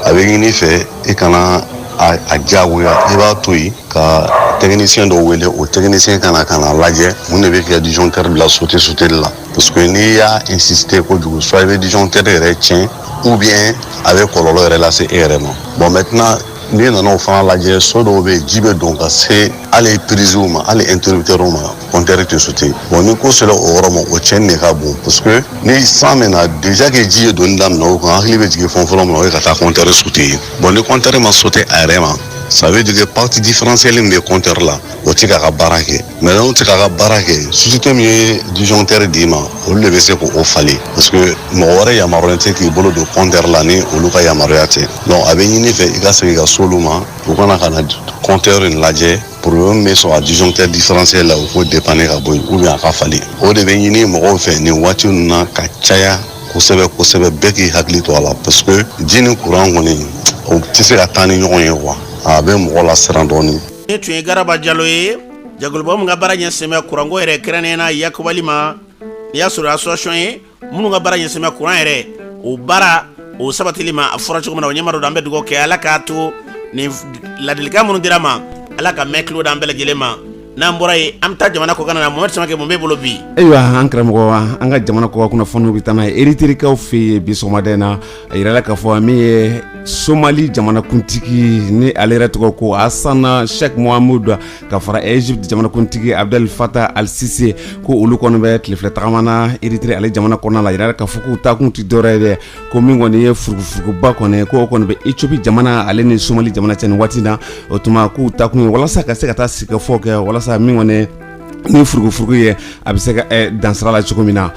a bɛ ɲini fɛ i kana a diyagoya, i b'a to yen ka technicien dɔ wele. O technicien ka na ka na lajɛ mun de bɛ kɛ disjoncteur bila sauter sauteli la, parce que n'i y'a insister kojugu, soit i bɛ disjoncteur yɛrɛ tiɲɛ, ou bien a bɛ kɔlɔlɔ yɛrɛ lase e yɛrɛ ma. Bon, maintenant, n'i nana o fana lajɛ, so dɔw bɛ yen, ji bɛ don ka se hali prisew ma, hali interrupteur ma, compteur tɛ sauter. Bon, ni ko sera o yɔrɔ ma, o tiɲɛni de ka bon, parce que ni san bɛ na déjà que ji ye donni daminɛ o kan, hakili bɛ jigin fɛn fɔlɔ min na, o ye ka taa compteur sauter ye. Bon, ni compteur ma sauter a yɛrɛ ma, ça veut dire que partie différentielle min bɛ compteur la, o tɛ k'a ka baara kɛ. Mais n'o tɛ k'a ka baara kɛ, société min ye disjoncteur d'i ma, olu de bɛ se k'o falen, parce que mɔgɔ wɛrɛ yamaruyalen tɛ k'i bolo don compteur la ni olu ka yamaruya tɛ. Donc a bɛ ɲini fɛ i ka segin ka s'olu ma, u kana ka na compteur in lajɛ, problème bɛ sɔrɔ a disjoncteur différentiel la, u k'o dépanner ka bɔ yen, ou bien a ka falen. O de bɛ ɲini mɔgɔw fɛ nin waati ninnu na ka caya kosɛbɛ kosɛbɛ, bɛɛ k'i hakili to a la, parce que ji ni courant kɔni, o tɛ se ka taa ni ɲɔgɔn ye quoi, a bɛ mɔgɔ lasiran dɔɔnin. Ne tun ye Garaba Jalo ye, jɛkuluba min ka baara ɲɛsin bɛ kuranko yɛrɛ kɛrɛnnen na yakubali ma. N'i y'a sɔrɔ association ye minnu ka baara ɲɛsin bɛ kuran yɛrɛ o baara o sabatili ma, a fɔra cogo min na, o ɲɛmaa dɔ, an bɛ dugawu kɛ Ala k'a to nin ladilikan minnu dira ma, Ala ka mɛn tulo d'an bɛɛ lajɛlen ma. N'an bɔra yen, an bɛ taa jamana kɔkan na. Mohamed Samakɛ, mun b'e bolo bi? Ayiwa, an karamɔgɔ, an ka jamana kɔkan kunnafoniw bɛ taa n'a ye Eritrekaw fɛ yen bi sɔgɔmada in na. A yirala k'a fɔ min ye Somali jamanakuntigi, ni ale yɛrɛ tɔgɔ ko Hassan Sheikh Mohamud, ka fara Egypte jamanakuntigi Abdel Fattah al-Sisi, ko olu kɔni bɛ tile fila tagama na Eritre ale jamana kɔnɔna la. A yirala k'a fɔ k'u taakun tɛ dɔwɛrɛ ye dɛ, ko min kɔni ye furugufuruguba kɔni, ko o kɔni bɛ Ethiopie jamana ale ni Somali jamana cɛ nin waati na. O tuma k'u taakun ye walasa ka se ka taa sigikafɔ kɛ, walasa min kɔni ni furugufurugu ye, a bɛ se ka dansira la cogo min na.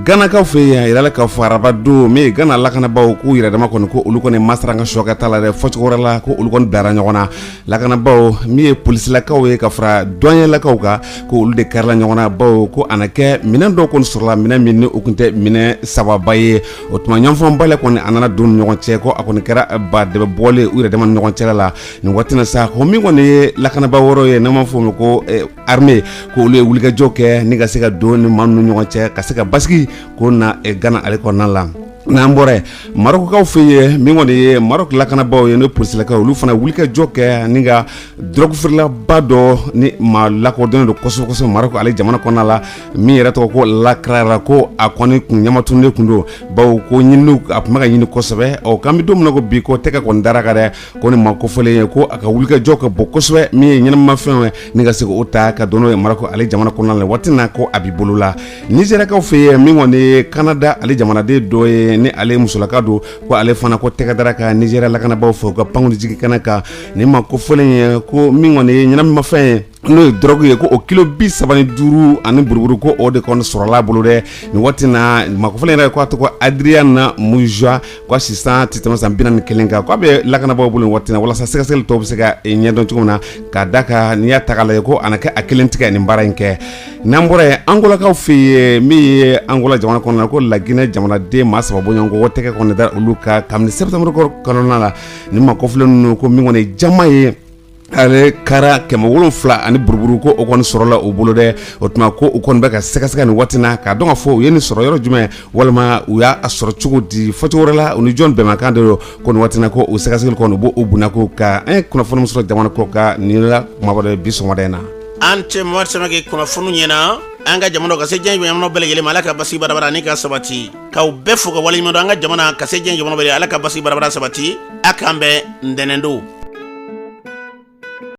Ganakaw fɛ yen, a yirala k'a fɔ araba don, min ye Gana lakanabaaw k'u yɛrɛ dama kɔni, ko olu kɔni ma sara an ka sɔ ka taa la dɛ, fɔcogo wɛrɛ la, ko olu kɔni bilara ɲɔgɔn na. Lakanabaaw, min ye polisilakaw ye ka fara duwanɲɛlakaw kan, ko olu de karila ɲɔgɔn na, bawo ko a na kɛ minɛn dɔw kɔni sɔrɔla, minɛn min ni o tun tɛ minɛn sababa ye. O tuma ɲɔgɔnfɔnbaliya kɔni a nana don ɲɔgɔn cɛ, ko a kɔni kɛra ba dɛbɛ bɔlen u yɛrɛ dama ni ɲɔgɔn cɛla la nin waati na sa. Ko min kɔni ye lakanabaa wɛrɛw ye, n'an b'a fɔ o ma ko armée, ko olu ye wulikajɔ kɛ ni ka se ka don ni maa ninnu ɲɔgɔn cɛ, ka se ka basigi ko na Gana ale kɔnɔna la. N'an bɔra yen, Marɔkukaw fɛ yen, min kɔni ye Marɔku lakanabaaw ye, n'o polisilakaw, olu fana wulikajɔ kɛ ni ka dɔrɔgu feerelaba dɔ ni maa lakodɔnnen don kosɛbɛ kosɛbɛ Marɔku ale jamana kɔnɔna la, min yɛrɛ tɔgɔ ko Lakrara, ko a kɔni kun ɲamatunnen kun don, bawo ko ɲininiw a tun bɛ ka ɲini kosɛbɛ. Ɔ, k'an bɛ don min na ko bi, ko tɛgɛ kɔni dara kan dɛ, ko ni maa kofɔlen ye, ko a ka wulikajɔ ka bon kosɛbɛ, min ye ɲɛnamafɛn ye, ni ka se k'o ta ka don n'o ye Marɔku ale jamana kɔnɔna la waati na, ko a b'i bolo la. Nizeriyakaw fɛ yen, min kɔni ye Kanada ale jamanaden dɔ ye, ni ale musolaka don, ko ale fana ko tɛgɛ dara kan Nizeriya lakanabaaw fɛ u ka pankurun jigin kɛnɛ kan, ni maa kofɔlen ye, ko min kɔni ye ɲɛnaminimafɛn ye, n'o ye dɔrɔgu ye, ko o kilo 35 ani buruburu, ko o de kɔni sɔrɔla a bolo dɛ nin waati na. Maa kofɔlen yɛrɛ, ko a tɔgɔ Adriana Muja, ko a si san tɛ tɛmɛ san 41 kan, ko a bɛ lakanabaaw bolo nin waati na walasa sɛgɛsɛgɛli tɔw bɛ se ka ɲɛdɔn cogo min na, k'a da kan n'i y'a ta k'a lajɛ, ko a na kɛ a kelen tigɛ nin baara in kɛ. N'an bɔra yen, Angolakaw fɛ yen, min ye Angola jamana kɔnɔna na, ko Laginɛ jamanaden maa saba bɔɲɔgɔnko, ko tɛgɛ kɔni da olu kan kabini septembre kɔnɔna la. Nin maa kofɔlen ninnu, ko min kɔni ye jama ye, ale kara 700 ani buruburu, ko o kɔni sɔrɔla u bolo dɛ. O tuma ko u kɔni bɛ ka sɛgɛsɛgɛ nin waati na, k'a dɔn k'a fɔ u ye nin sɔrɔ yɔrɔ jumɛn, walima u y'a sɔrɔ cogo di, fɔcogo wɛrɛ la, u ni jɔn bɛnmakan de don. Ko nin waati na, ko o sɛgɛsɛgɛli kɔni, u b'o o bunako kan. An ye kunnafoni min sɔrɔ jamana kɔ kan nin la kumaba dɔ ye bi sɔgɔmada in na. An tɛ Mohamed Samake kunnafoni ɲɛna an ka jamana ka se diɲɛ jamana bɛɛ lajɛlen ma. Ala ka basigi barabara ani ka sabati, k'aw bɛɛ fo ka waleɲuman dɔn. An ka jamana ka se diɲɛ jamana bɛɛ, Ala ka basigi barabara sabati. A k'an bɛn ntɛnɛn don.